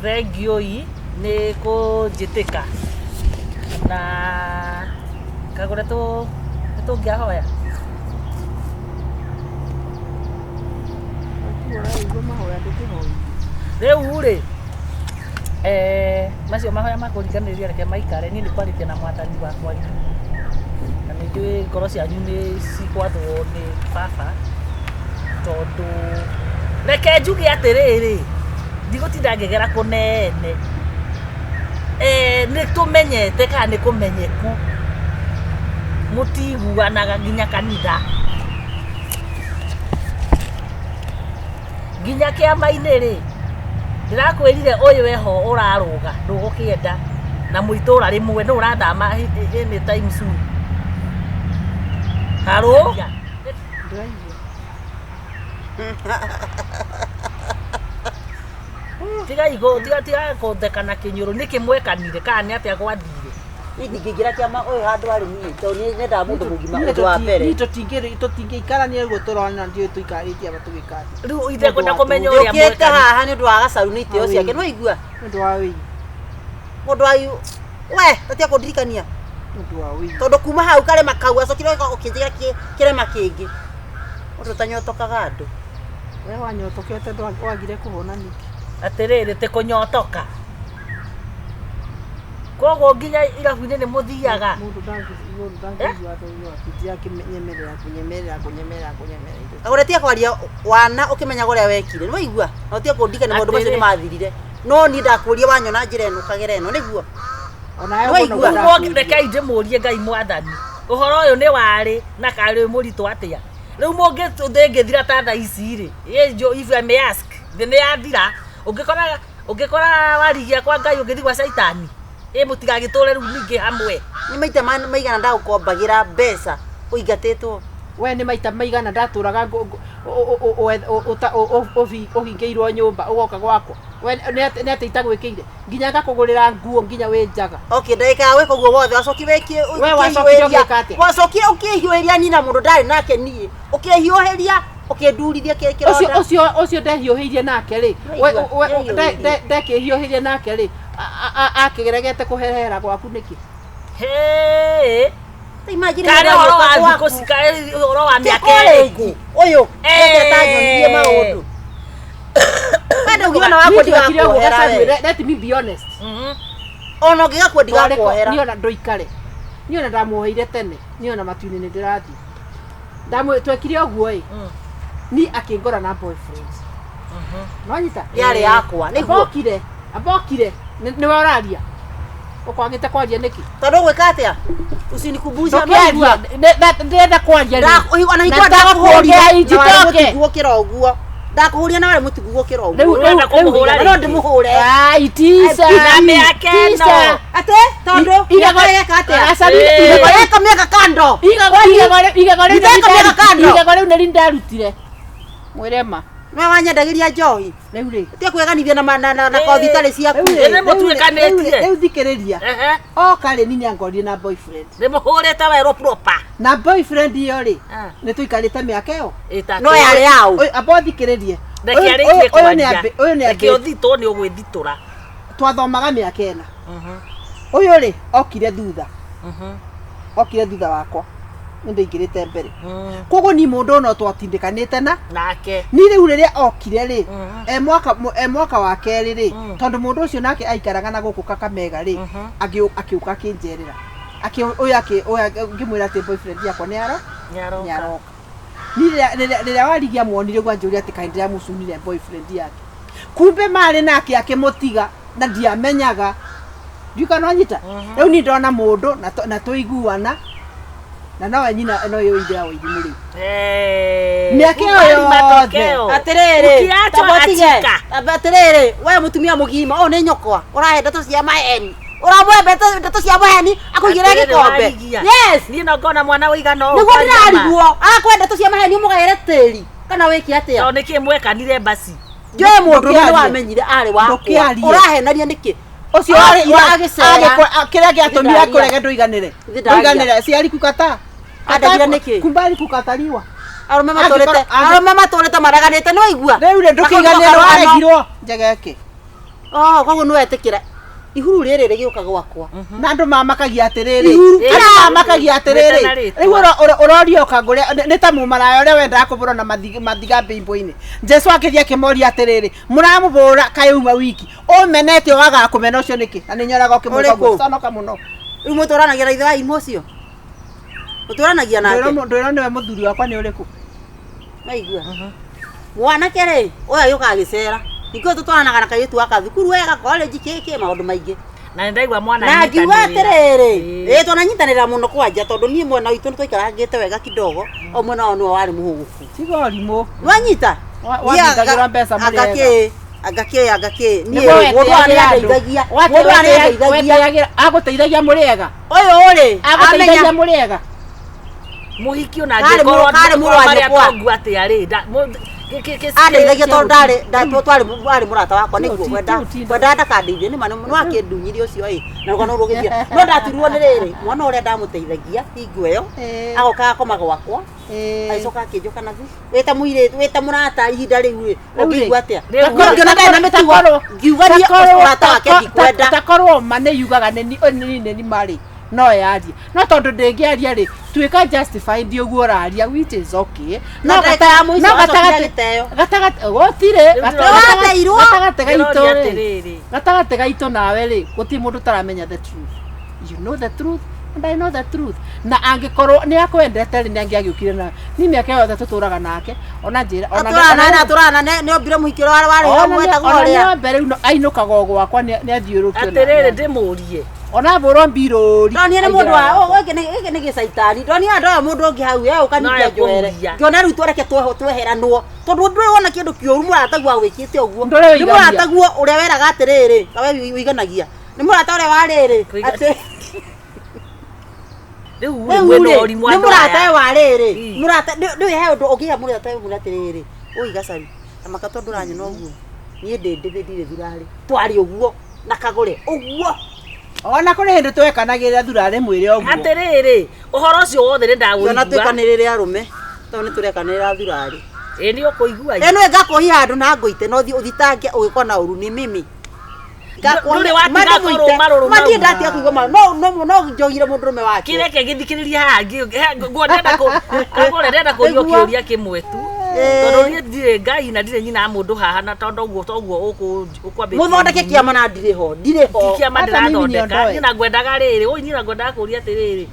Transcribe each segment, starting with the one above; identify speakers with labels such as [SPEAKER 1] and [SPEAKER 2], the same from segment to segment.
[SPEAKER 1] Thengiũi nĩ kũnjĩtĩka na kagũre tũ nĩ tũngĩahoya. Rĩu rĩ eh, macio mahoya ma kũriganĩria reke maikare niĩ nĩ kwarĩtie na mwathani wakwa tu na nĩ njũĩ ngoro cianyu nĩ cikwathwo nĩ baba tondũ reke njuge atĩrĩrĩ ndigũtinda ngĩgera kũnene eh, nĩ tũmenyete kana nĩ kũmenyeku mũtiguanaga nginya kanitha nginya kĩama-inĩ rĩ ndĩrakwĩrire ũyũ eho ũrarũga ndũgũkĩenda na mũitũra rĩmwe nũ ũrathama anytime soon harũ
[SPEAKER 2] Ndĩraigua.
[SPEAKER 1] tigai kũ- tiga tiga kũtheka na kĩnyũrũ nĩkĩ mwekanire kana nĩ atĩa gwathire
[SPEAKER 3] Niĩ ndingĩingĩra kĩama ũyũ handũ arĩ niĩ tondũ niĩ nyendaga mũndũ mũgima ũndũ wa mbere.
[SPEAKER 2] Niĩ tũtingĩikarania ũguo tũrona ndiũĩ tũikarĩtie aba tũgĩka atĩa.
[SPEAKER 1] rĩu itekwenda kũmenya ũrĩa
[SPEAKER 3] Njũkĩte
[SPEAKER 1] mwekanire
[SPEAKER 3] haha nĩ ũndũ wa gacaru nĩ itĩo ciake nĩ waigua
[SPEAKER 2] Nĩ ũndũ wa wĩi.
[SPEAKER 3] mũndũ wa we tatia kũndirikania
[SPEAKER 2] Nĩ ũndũ wa wĩi.
[SPEAKER 3] tondũ kuma hau karema kau acokire ũkĩnjĩra kĩrema kĩngĩ mũndũ ũtanyotokaga andũ.
[SPEAKER 2] We wanyotokete wagire kũhona nĩkĩ?
[SPEAKER 1] Atĩrĩrĩ tĩ kũnyotoka koguo nginya irabu-inĩ nĩ mũthiaga.
[SPEAKER 2] Mũndũ mũndũ ndangĩigua atĩ akĩnjia akĩnyemerera kũnyemerera kũnyemerera kũnyemerera.
[SPEAKER 3] Kagũre tiga kwaria wana ũkĩmenyaga ũrĩa wekire nĩ waigua na ũtige kũndirikania maũndũ macio nĩ
[SPEAKER 1] Atĩrĩ.
[SPEAKER 3] mathirire no niĩ ndakũria wanyona njĩra ĩno ũkagera ĩno nĩguo
[SPEAKER 2] Ona
[SPEAKER 3] Nĩ waigua?
[SPEAKER 1] Rĩu rekei ndĩmũrie Ngai mwathani ũhoro ũyũ nĩ warĩ na karĩ mũritũ atĩa rĩu mũngĩ thĩ ĩngĩthira ta thaa ici rĩ if I may ask thĩ nĩ yathira ũngĩkora ũngĩkora warigia kwa Ngai ũngĩthiĩ gwa caitani ĩ mũtigagĩtũre rĩu ningĩ hamwe.
[SPEAKER 3] Nĩ maita maigana ndagũkombagĩra mbeca ũingatĩtwo?
[SPEAKER 2] We nĩ maita maigana ndatũraga ũhingĩirwo nyũmba ũgoka gwakwa. We nĩ atĩa itagwĩkĩire nginya ngakũgũrĩra nguo nginya wĩ njaga.
[SPEAKER 3] Okay, ndagĩka ya gwĩka ũguo wothe wacokire
[SPEAKER 2] We wacokire ũgĩka atĩa?
[SPEAKER 3] Wacokire ũkĩhiũhĩria niĩ na mũndũ ndarĩ nake niĩ ũkĩhiũhĩria ũkĩndurithia
[SPEAKER 2] Ũcio
[SPEAKER 3] kĩronda.
[SPEAKER 2] ũcio ũcio ndehiũhĩirie nake rĩ
[SPEAKER 3] Waigua, ndehiũhĩirie.
[SPEAKER 2] ndekĩhiũhĩrie nake rĩ akĩgeregete kũherera gwaku nĩkĩ?
[SPEAKER 1] Hĩ
[SPEAKER 3] Ta imagine
[SPEAKER 1] karĩ
[SPEAKER 3] mũndũ
[SPEAKER 1] ũhoro wa
[SPEAKER 3] agĩũka
[SPEAKER 1] thikũ
[SPEAKER 3] gwaku.
[SPEAKER 1] ci karĩ ũhoro wa
[SPEAKER 3] Ti
[SPEAKER 1] mĩaka
[SPEAKER 3] college,
[SPEAKER 1] ĩrĩkũ?
[SPEAKER 3] ũyũ
[SPEAKER 1] Eh.
[SPEAKER 3] ete atanyonirie maũndũ. We ndaugira ona wakwa
[SPEAKER 2] Niĩ twekire ũguo
[SPEAKER 3] ndigakuohera
[SPEAKER 2] Gacagua,
[SPEAKER 3] we.
[SPEAKER 2] let me be honest.
[SPEAKER 3] Ona ũngĩgakua ndigakuohera.
[SPEAKER 2] Niĩ ona ndũikare. Niĩ ona ndamuoheire tene. Niĩ ona matu-inĩ nĩ ndĩrathiĩ. Ndamwĩ twekire ũguo ĩ. Ni akĩngora na boyfriend. Nwanyita?
[SPEAKER 3] Yarĩ yakwa nĩguo.
[SPEAKER 2] Ambokire. Ambokire. Nĩwe ũraria. Ũkwagĩte kwaria nĩkĩ?
[SPEAKER 3] Tondũ ũgwĩka atĩa? Usinikumbushe
[SPEAKER 2] Ndũkĩaria. Ndĩrenda kwaria rĩu.
[SPEAKER 3] Ona
[SPEAKER 2] Na
[SPEAKER 3] hingwo
[SPEAKER 2] ndakũhũria
[SPEAKER 3] ndakũhũria
[SPEAKER 2] injitoke.
[SPEAKER 3] na warĩ mũtigu gũkĩra ũguo. Ndakũhũria na warĩ mũtigu gũkĩra ũguo.
[SPEAKER 2] Rĩu
[SPEAKER 1] Ũrenda kũmũhũra
[SPEAKER 3] Na no
[SPEAKER 1] rĩngĩ?
[SPEAKER 3] ndĩmũhũre.
[SPEAKER 2] Ai, tisa.
[SPEAKER 1] Na mĩaka ĩno.
[SPEAKER 2] Tisa.
[SPEAKER 3] Atĩ tondũ
[SPEAKER 2] Igego-
[SPEAKER 3] mĩaka ĩgeka atĩa?
[SPEAKER 2] Aca,
[SPEAKER 1] Eh.
[SPEAKER 2] igego-
[SPEAKER 3] Eka mĩaka kando.
[SPEAKER 2] Igego rĩu
[SPEAKER 3] Ndeka mĩaka kando.
[SPEAKER 2] igego rĩu nĩ ndarutire. Mwĩre ma.
[SPEAKER 3] Nĩwe wanyendagĩria njohi.
[SPEAKER 2] Rĩu rĩ.
[SPEAKER 3] Tiga kwĩganithia na na na na kothi itarĩ ciaku.
[SPEAKER 2] Rĩu rĩ,
[SPEAKER 1] Ĩĩ, nĩmũtuĩkanĩtie.
[SPEAKER 2] Rĩu thikĩrĩria.
[SPEAKER 1] Ehe.
[SPEAKER 2] Oka rĩ ni nĩangorire na boyfriend.
[SPEAKER 1] Nĩmũhũrĩte werũ proper.
[SPEAKER 2] Na boyfriend ĩyo rĩ
[SPEAKER 1] Ah.
[SPEAKER 2] nĩ tũikarĩte mĩaka ĩyo.
[SPEAKER 1] Ĩtatũ.
[SPEAKER 3] No yarĩ yaũ.
[SPEAKER 2] Ũyũ amba ũthikĩrĩrie.
[SPEAKER 1] Reke
[SPEAKER 2] Ũyũ-
[SPEAKER 1] arĩkie
[SPEAKER 2] ũyũ- ũyũ nĩ
[SPEAKER 1] kwaria.
[SPEAKER 2] ambi- ũyũ nĩ
[SPEAKER 1] Reke
[SPEAKER 2] ambi-
[SPEAKER 1] ũthitwo nĩ ũgwĩthitũra.
[SPEAKER 2] twathomaga mĩaka ĩna. Ũyũ rĩ okire thutha. Okire thutha wakwa. Nĩ ndaingĩrĩte mbere. Koguo ni mũndũ no twatindĩkanĩte na
[SPEAKER 1] Nake.
[SPEAKER 2] ni rĩu rĩrĩa okire rĩ e mwaka e mwaka wa kerĩ rĩ tondũ mũndũ ũcio nake aikaraga na gũkũ Kakamega rĩ akĩũka akĩnjerera ũyũ ũyũ ngĩmwĩra atĩ boyfriend yakwa nĩ aro
[SPEAKER 1] Nĩaroka.
[SPEAKER 2] nĩaroka ni rĩrĩa warigia muonire ũguo anjũria atĩ kaĩ ndĩramũcunire boyfriend yake kumbe marĩ nake akĩmũtiga na ndiamenyaga ndiũĩ kana wanyita rĩu niĩ ndona mũndũ na tũiguana na nowe nyina no yo ithe wa Wairimu rĩu
[SPEAKER 1] Eh,
[SPEAKER 2] Mĩaka ĩyo
[SPEAKER 1] kubali
[SPEAKER 2] yothe.
[SPEAKER 1] matokeo.
[SPEAKER 3] Atĩrĩrĩ,
[SPEAKER 1] Ukiachwa
[SPEAKER 3] tamba ũtige.
[SPEAKER 1] achika.
[SPEAKER 3] Tamba atĩrĩrĩ, we mũtumia mũgima, ũyũ nĩ nyũkwa, ũrahe ndeto cia maheni. Ũramũhe ndeto cia maheni, akũigĩre
[SPEAKER 1] Atĩrĩrĩ,
[SPEAKER 3] gĩkombe.
[SPEAKER 1] warigia.
[SPEAKER 3] Yes.
[SPEAKER 1] Niĩ no ngona mwana ũigana ũũ
[SPEAKER 3] Nĩguo
[SPEAKER 1] kwaria ma.
[SPEAKER 3] ndĩrarigwo, arakũhe ndeto cia maheni ũmũgaĩre tĩri, kana wĩke atĩa?
[SPEAKER 1] Tondũ nĩkĩ mwekanire basi.
[SPEAKER 3] Njoe mũndũ ũrĩa
[SPEAKER 2] Ndũkĩarie.
[SPEAKER 3] wamenyire arĩ wakwa.
[SPEAKER 2] Ndũkĩarie.
[SPEAKER 3] Ũrahenania nĩkĩ?
[SPEAKER 2] Ũcio
[SPEAKER 3] Okire agĩcera.
[SPEAKER 2] kĩrĩa gĩatũmire
[SPEAKER 3] Ithe
[SPEAKER 2] akũrege ndũiganĩre.
[SPEAKER 3] Ithe ndaria.
[SPEAKER 2] Ndũiganĩre si alikukata.
[SPEAKER 3] Andagire nĩkĩ?
[SPEAKER 2] Kumbe alikukataliwa.
[SPEAKER 3] Arũme matũrĩte,
[SPEAKER 2] Angĩkorwo-
[SPEAKER 3] arũme matũrĩte mareganĩte nĩ waigua?
[SPEAKER 2] Rĩu rĩ ndũkĩiganĩre
[SPEAKER 3] Makarũgano.
[SPEAKER 2] waregirwo njegeke.
[SPEAKER 3] Oh, koguo nĩ wetĩkĩra ihuru rĩrĩ rĩgĩũka gwakwa.
[SPEAKER 2] Na andũ mamakagia atĩrĩrĩ,
[SPEAKER 3] Ihuru.
[SPEAKER 2] andũ mamakagia atĩrĩrĩ,
[SPEAKER 1] Mwĩtana rĩtwa.
[SPEAKER 2] rĩu ũroria ũkangũrĩa nĩ ta mũmaraya ũrĩa wendaga kũbũrwo na mathiga mbĩmbũ-inĩ. Jesu akĩthiĩ akĩmoria atĩrĩrĩ, mũramũbũra kaĩ uma wiki, ũmenete wagaga kũmena ũcio nĩkĩ? Na nĩ nyoraga ũkĩmwĩka ũguo.
[SPEAKER 3] Ũrĩkũ?
[SPEAKER 2] Conoka mũno.
[SPEAKER 3] Rĩu mũtũranagia na ithe wa imũ ũcio. Mũtũranagia nake.
[SPEAKER 2] Ndwĩrwo nĩwe mũthuri wakwa nĩ ũrĩkũ?
[SPEAKER 3] Maigua. Mwanake rĩ, ũyũ agĩũka agĩcera. Ningĩ tũtwaranaga na kairĩtu gaka thukuru wega, college kĩkĩ maũndũ maingĩ.
[SPEAKER 1] Na nĩ ndaigua mwana
[SPEAKER 3] Na ngiuga
[SPEAKER 1] anyitanĩrĩra.
[SPEAKER 3] atĩrĩrĩ,
[SPEAKER 1] Ĩĩ.
[SPEAKER 3] ĩĩ twananyitanĩra mũno kwanja tondũ niĩ mwena witũ nĩ twaikarangĩte wega kidogo, o mwena wao nĩwe warĩ mũhũgũku.
[SPEAKER 2] Tiga ũrimũ.
[SPEAKER 3] Nwanyita?
[SPEAKER 2] Wathingagĩrwo mbeca mũrĩ
[SPEAKER 3] anga
[SPEAKER 2] ega.
[SPEAKER 3] kĩ, anga kĩ, anga kĩ. Niĩ
[SPEAKER 2] Nĩguo
[SPEAKER 3] mũndũ ũyũ
[SPEAKER 2] wetĩagĩra andũ.
[SPEAKER 3] nĩandeithagia. Mũndũ ũyũ nĩandeithagia.
[SPEAKER 2] Wetĩagĩra, agũteithagia mũrĩ ega.
[SPEAKER 3] Ũyũ rĩ,
[SPEAKER 2] Agũteithagia
[SPEAKER 3] amenya
[SPEAKER 2] mũrĩ ega.
[SPEAKER 1] Mũhiki ona
[SPEAKER 3] Karĩ
[SPEAKER 1] angĩkorwo
[SPEAKER 3] karĩ mũrũ wa
[SPEAKER 1] marĩ
[SPEAKER 3] nyũkwa.
[SPEAKER 1] atongu atĩa rĩ,
[SPEAKER 3] andeithagia tondũ ndarĩ twarĩ warĩ mũrata wakwa nĩguo kwenda kwenda ndakandeithie nĩ ma nĩ wakĩndunyire ũcio ĩ na rũgano rũgĩthira no ndaturirwo nĩ rĩrĩ mwana ũrĩa ndamũteithagia hingo ĩyo agoka akoma gwakwa agĩcoka akĩnjoka na thu wĩta mũirĩtu wĩta mũrata ihinda rĩu rĩ
[SPEAKER 2] Rĩu rĩ,
[SPEAKER 3] ũngĩigua atĩa
[SPEAKER 1] Rĩu
[SPEAKER 3] Rĩu ngĩona ndarĩ na mĩtugo ngiuga niĩ ũrata wake ndikwenda
[SPEAKER 2] takorwo ma nĩ yugaga nĩ nĩ marĩ no yarie no tondũ ndĩngĩaria rĩ tuĩka justified ũguo ũraria which is okay.
[SPEAKER 3] Na
[SPEAKER 2] No
[SPEAKER 3] ndagĩka ya mũico
[SPEAKER 2] no
[SPEAKER 3] acokire
[SPEAKER 2] gatagatĩ
[SPEAKER 3] agĩteo.
[SPEAKER 2] gatagatĩ gũtirĩ
[SPEAKER 1] Rĩu
[SPEAKER 3] Nĩwateirwo.
[SPEAKER 2] gatagatĩ gaitũ
[SPEAKER 1] Ndĩroria
[SPEAKER 2] rĩ
[SPEAKER 1] atĩrĩrĩ.
[SPEAKER 2] gatagatĩ gaitũ nawe rĩ gũtirĩ mũndũ ũtaramenya the truth. You know the truth and I know the truth. Na angĩkorwo nĩ akwendete rĩ nĩ angĩagĩũkire na ni mĩaka yothe tũtũraga nake ona njĩra ona
[SPEAKER 3] atũrana atũrana nĩ ombire mũhiki ũrĩa warĩ
[SPEAKER 2] ona
[SPEAKER 3] hau wetagwo ũrĩa
[SPEAKER 2] nĩ mbere rĩu ainũkaga o gwakwa nĩ athiũrũkio
[SPEAKER 1] Atĩrĩrĩ ndĩmũrie.
[SPEAKER 2] ona bũrwo mbirũri
[SPEAKER 3] ndonire nĩ mũndũ wa gĩkĩ nĩ gĩkĩ nĩ gĩcaitani ndonire andũ aya mũndũ ũngĩ hau we ũkanyita
[SPEAKER 1] No
[SPEAKER 3] njoere
[SPEAKER 1] ekũhuria.
[SPEAKER 3] ngĩona rĩu twereke tweheranwo tondũ ndũrĩ wona kĩndũ kĩũru mũrataguo agwĩkĩte ũguo
[SPEAKER 2] Ndũrĩ
[SPEAKER 3] nĩ
[SPEAKER 2] ũigania.
[SPEAKER 3] mũrataguo ũrĩa weraga atĩrĩrĩ kawe ũiganagia nĩ mũrata ũrĩa warĩrĩ
[SPEAKER 1] Kũiga-
[SPEAKER 3] atĩ
[SPEAKER 1] Rĩu rĩ
[SPEAKER 3] rĩu
[SPEAKER 1] mwĩna
[SPEAKER 3] rĩ
[SPEAKER 1] ũrimũ
[SPEAKER 3] nĩ
[SPEAKER 1] andũ
[SPEAKER 3] mũrata
[SPEAKER 1] aya.
[SPEAKER 3] we warĩrĩ
[SPEAKER 1] Ii.
[SPEAKER 3] mũrata ndũĩ he ũndũ ũngĩhe mũrata we mwĩre atĩrĩrĩ ũi gacaru amaka tondũ ũranyona ũguo niĩ ndĩ ndĩthĩ ndirĩ thurarĩ twarĩ ũguo na kagũre ũguo
[SPEAKER 2] ona kũrĩ hĩndĩ twekanagĩrĩra thurarĩ mwĩrĩ ũguo.
[SPEAKER 1] Atĩrĩrĩ, ũhoro ũcio wothe nĩ
[SPEAKER 3] Twana
[SPEAKER 1] ndaũigua.
[SPEAKER 3] twĩkanĩrĩre arũme tondũ nĩ tũrekanĩrĩra thurarĩ.
[SPEAKER 1] Ĩ nĩ ũkũigua.
[SPEAKER 3] Ĩno ĩngakũhia handũ na ngũite no thiĩ ũthitange ũgĩkwo na ũru nĩ mimi.
[SPEAKER 1] Ndũrĩ watiga kũrũma rũrũma
[SPEAKER 3] Mathiĩ
[SPEAKER 1] u.
[SPEAKER 3] ndatiga kũigua ma no no no njogire mũndũrũme wake.
[SPEAKER 1] Kĩreke gĩthikĩrĩria haha ndĩrenda kagũre ndĩrenda kũrio
[SPEAKER 3] Nĩguo.
[SPEAKER 1] kĩũria kĩmwe tu.
[SPEAKER 3] Ĩĩ.
[SPEAKER 1] Tondũ niĩ ndirĩ Ngai na ndirĩ nyina wa mũndũ haha na tondũ ũguo toguo ũkwambĩtie.
[SPEAKER 3] Mũthondeke kĩama na ndirĩ ho ndirĩ ho.
[SPEAKER 1] Ti kĩama
[SPEAKER 2] Hata mimi
[SPEAKER 1] ndĩrathondeka.
[SPEAKER 2] niondoe.
[SPEAKER 1] Niĩ na ngwendaga rĩrĩ, ũi niĩ na ngwendaga kũria atĩrĩrĩ,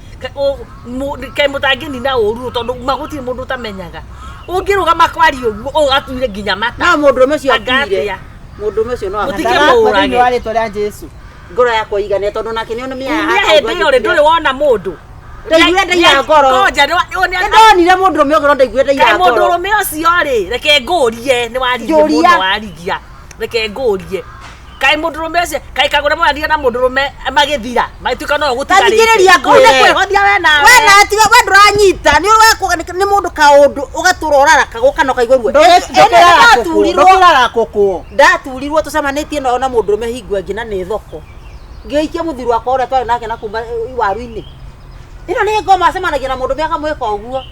[SPEAKER 1] kaĩ mũtangĩnina ũru tondũ ma gũtirĩ mũndũ ũtamenyaga. Ũngĩrũgama kwaria ũguo ũgatuire nginya mata.
[SPEAKER 3] No mũndũrũme ũcio
[SPEAKER 1] Anga
[SPEAKER 3] akuire.
[SPEAKER 1] atĩa?
[SPEAKER 3] Mũndũrũme ũcio no
[SPEAKER 1] Mũtige
[SPEAKER 3] akuire.
[SPEAKER 2] Ndagakua
[SPEAKER 1] mũũrage.
[SPEAKER 2] thĩinĩ wa rĩtwa rĩa Jesu.
[SPEAKER 3] Ngoro yakwa igane tondũ nake nĩ ona
[SPEAKER 1] Kumia hĩndĩ ĩyo rĩ ndũrĩ wona mũndũ.
[SPEAKER 3] Ndaiguire ndaira ngoro.
[SPEAKER 1] Ngoja
[SPEAKER 3] Nĩ ndonire mũndũrũme ũngĩ no ndaiguire
[SPEAKER 1] kaĩ
[SPEAKER 3] ndaira ngoro.
[SPEAKER 1] mũndũrũme ũcio rĩ reke ngũrie nĩ waririe
[SPEAKER 3] Njũria.
[SPEAKER 1] mũno warigia reke ngũrie kaĩ mũndũrũme ũcio kaĩ kagũre mwaria na mũndũrũme magĩthira magĩtuĩka no gũtigarĩte
[SPEAKER 3] Tathikĩrĩria
[SPEAKER 1] kũu nĩ
[SPEAKER 3] ngwĩre.
[SPEAKER 1] kwĩhothia we nawe
[SPEAKER 3] We na tiga we ndũranyita nĩ ũrekwo nĩ mũndũ kaũndũ ũgatũra ũraraka kana ũkaigua ruo. Ndaturirwo
[SPEAKER 2] Ndũkĩrara kũkũo.
[SPEAKER 3] ndaturirwo tũcemanĩtie nao na mũndũrũme hingo ĩngĩ na nĩ thoko ngĩikia mũthuri wakwa ũrĩa twarĩ nake na kuma waru-inĩ ĩno nĩ ngoma acemanagia na mũndũrũme akamwĩka ũguo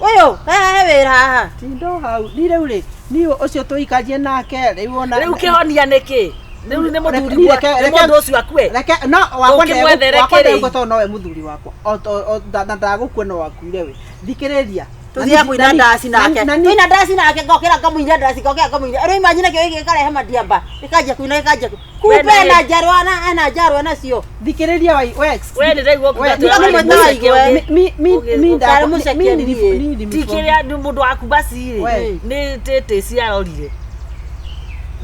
[SPEAKER 3] ũyũ he wĩra haha
[SPEAKER 2] Tindo hau ni rĩu rĩ ni ũcio tũikarie nake rĩu ona
[SPEAKER 1] rĩu kĩhonia nĩ kĩ rĩu nĩ mũthuri
[SPEAKER 2] Reke-
[SPEAKER 1] nĩ
[SPEAKER 2] reke-
[SPEAKER 1] mũndũ ũcio akue
[SPEAKER 2] reke no wakwa
[SPEAKER 1] Ũkĩmwethere
[SPEAKER 2] wakwa
[SPEAKER 1] kĩrĩi.
[SPEAKER 2] ndegũkua tondũ nowe mũthuri wakwa na ndagũkua no wakuire we thikĩrĩria.
[SPEAKER 3] Tũthiaga kũina ndaci nake
[SPEAKER 2] na ni-
[SPEAKER 3] tũina ndaci nake ngokĩra ngamũinia ndaci ngokĩra ngamũinia rĩu imagine kĩo gĩkĩ gĩkarehe madiamba gĩkanjia kũina gĩkanjia kumbe
[SPEAKER 1] We nĩ-
[SPEAKER 3] ena njarwa na ena njarwa nacio
[SPEAKER 2] thikĩrĩria wai we
[SPEAKER 1] we nĩ ndaigua
[SPEAKER 2] We-
[SPEAKER 1] kuga atĩ
[SPEAKER 3] Nĩ
[SPEAKER 1] warĩ
[SPEAKER 3] mweta
[SPEAKER 1] mũceke
[SPEAKER 3] waigua.
[SPEAKER 1] ũngĩ.
[SPEAKER 2] mi
[SPEAKER 1] Ũgĩ-
[SPEAKER 2] mi
[SPEAKER 3] Ũkarĩ mũceke niĩ.
[SPEAKER 1] ti kĩrĩa nĩ mũndũ waku basi rĩ
[SPEAKER 2] We.
[SPEAKER 1] nĩ tĩtĩ ciarorire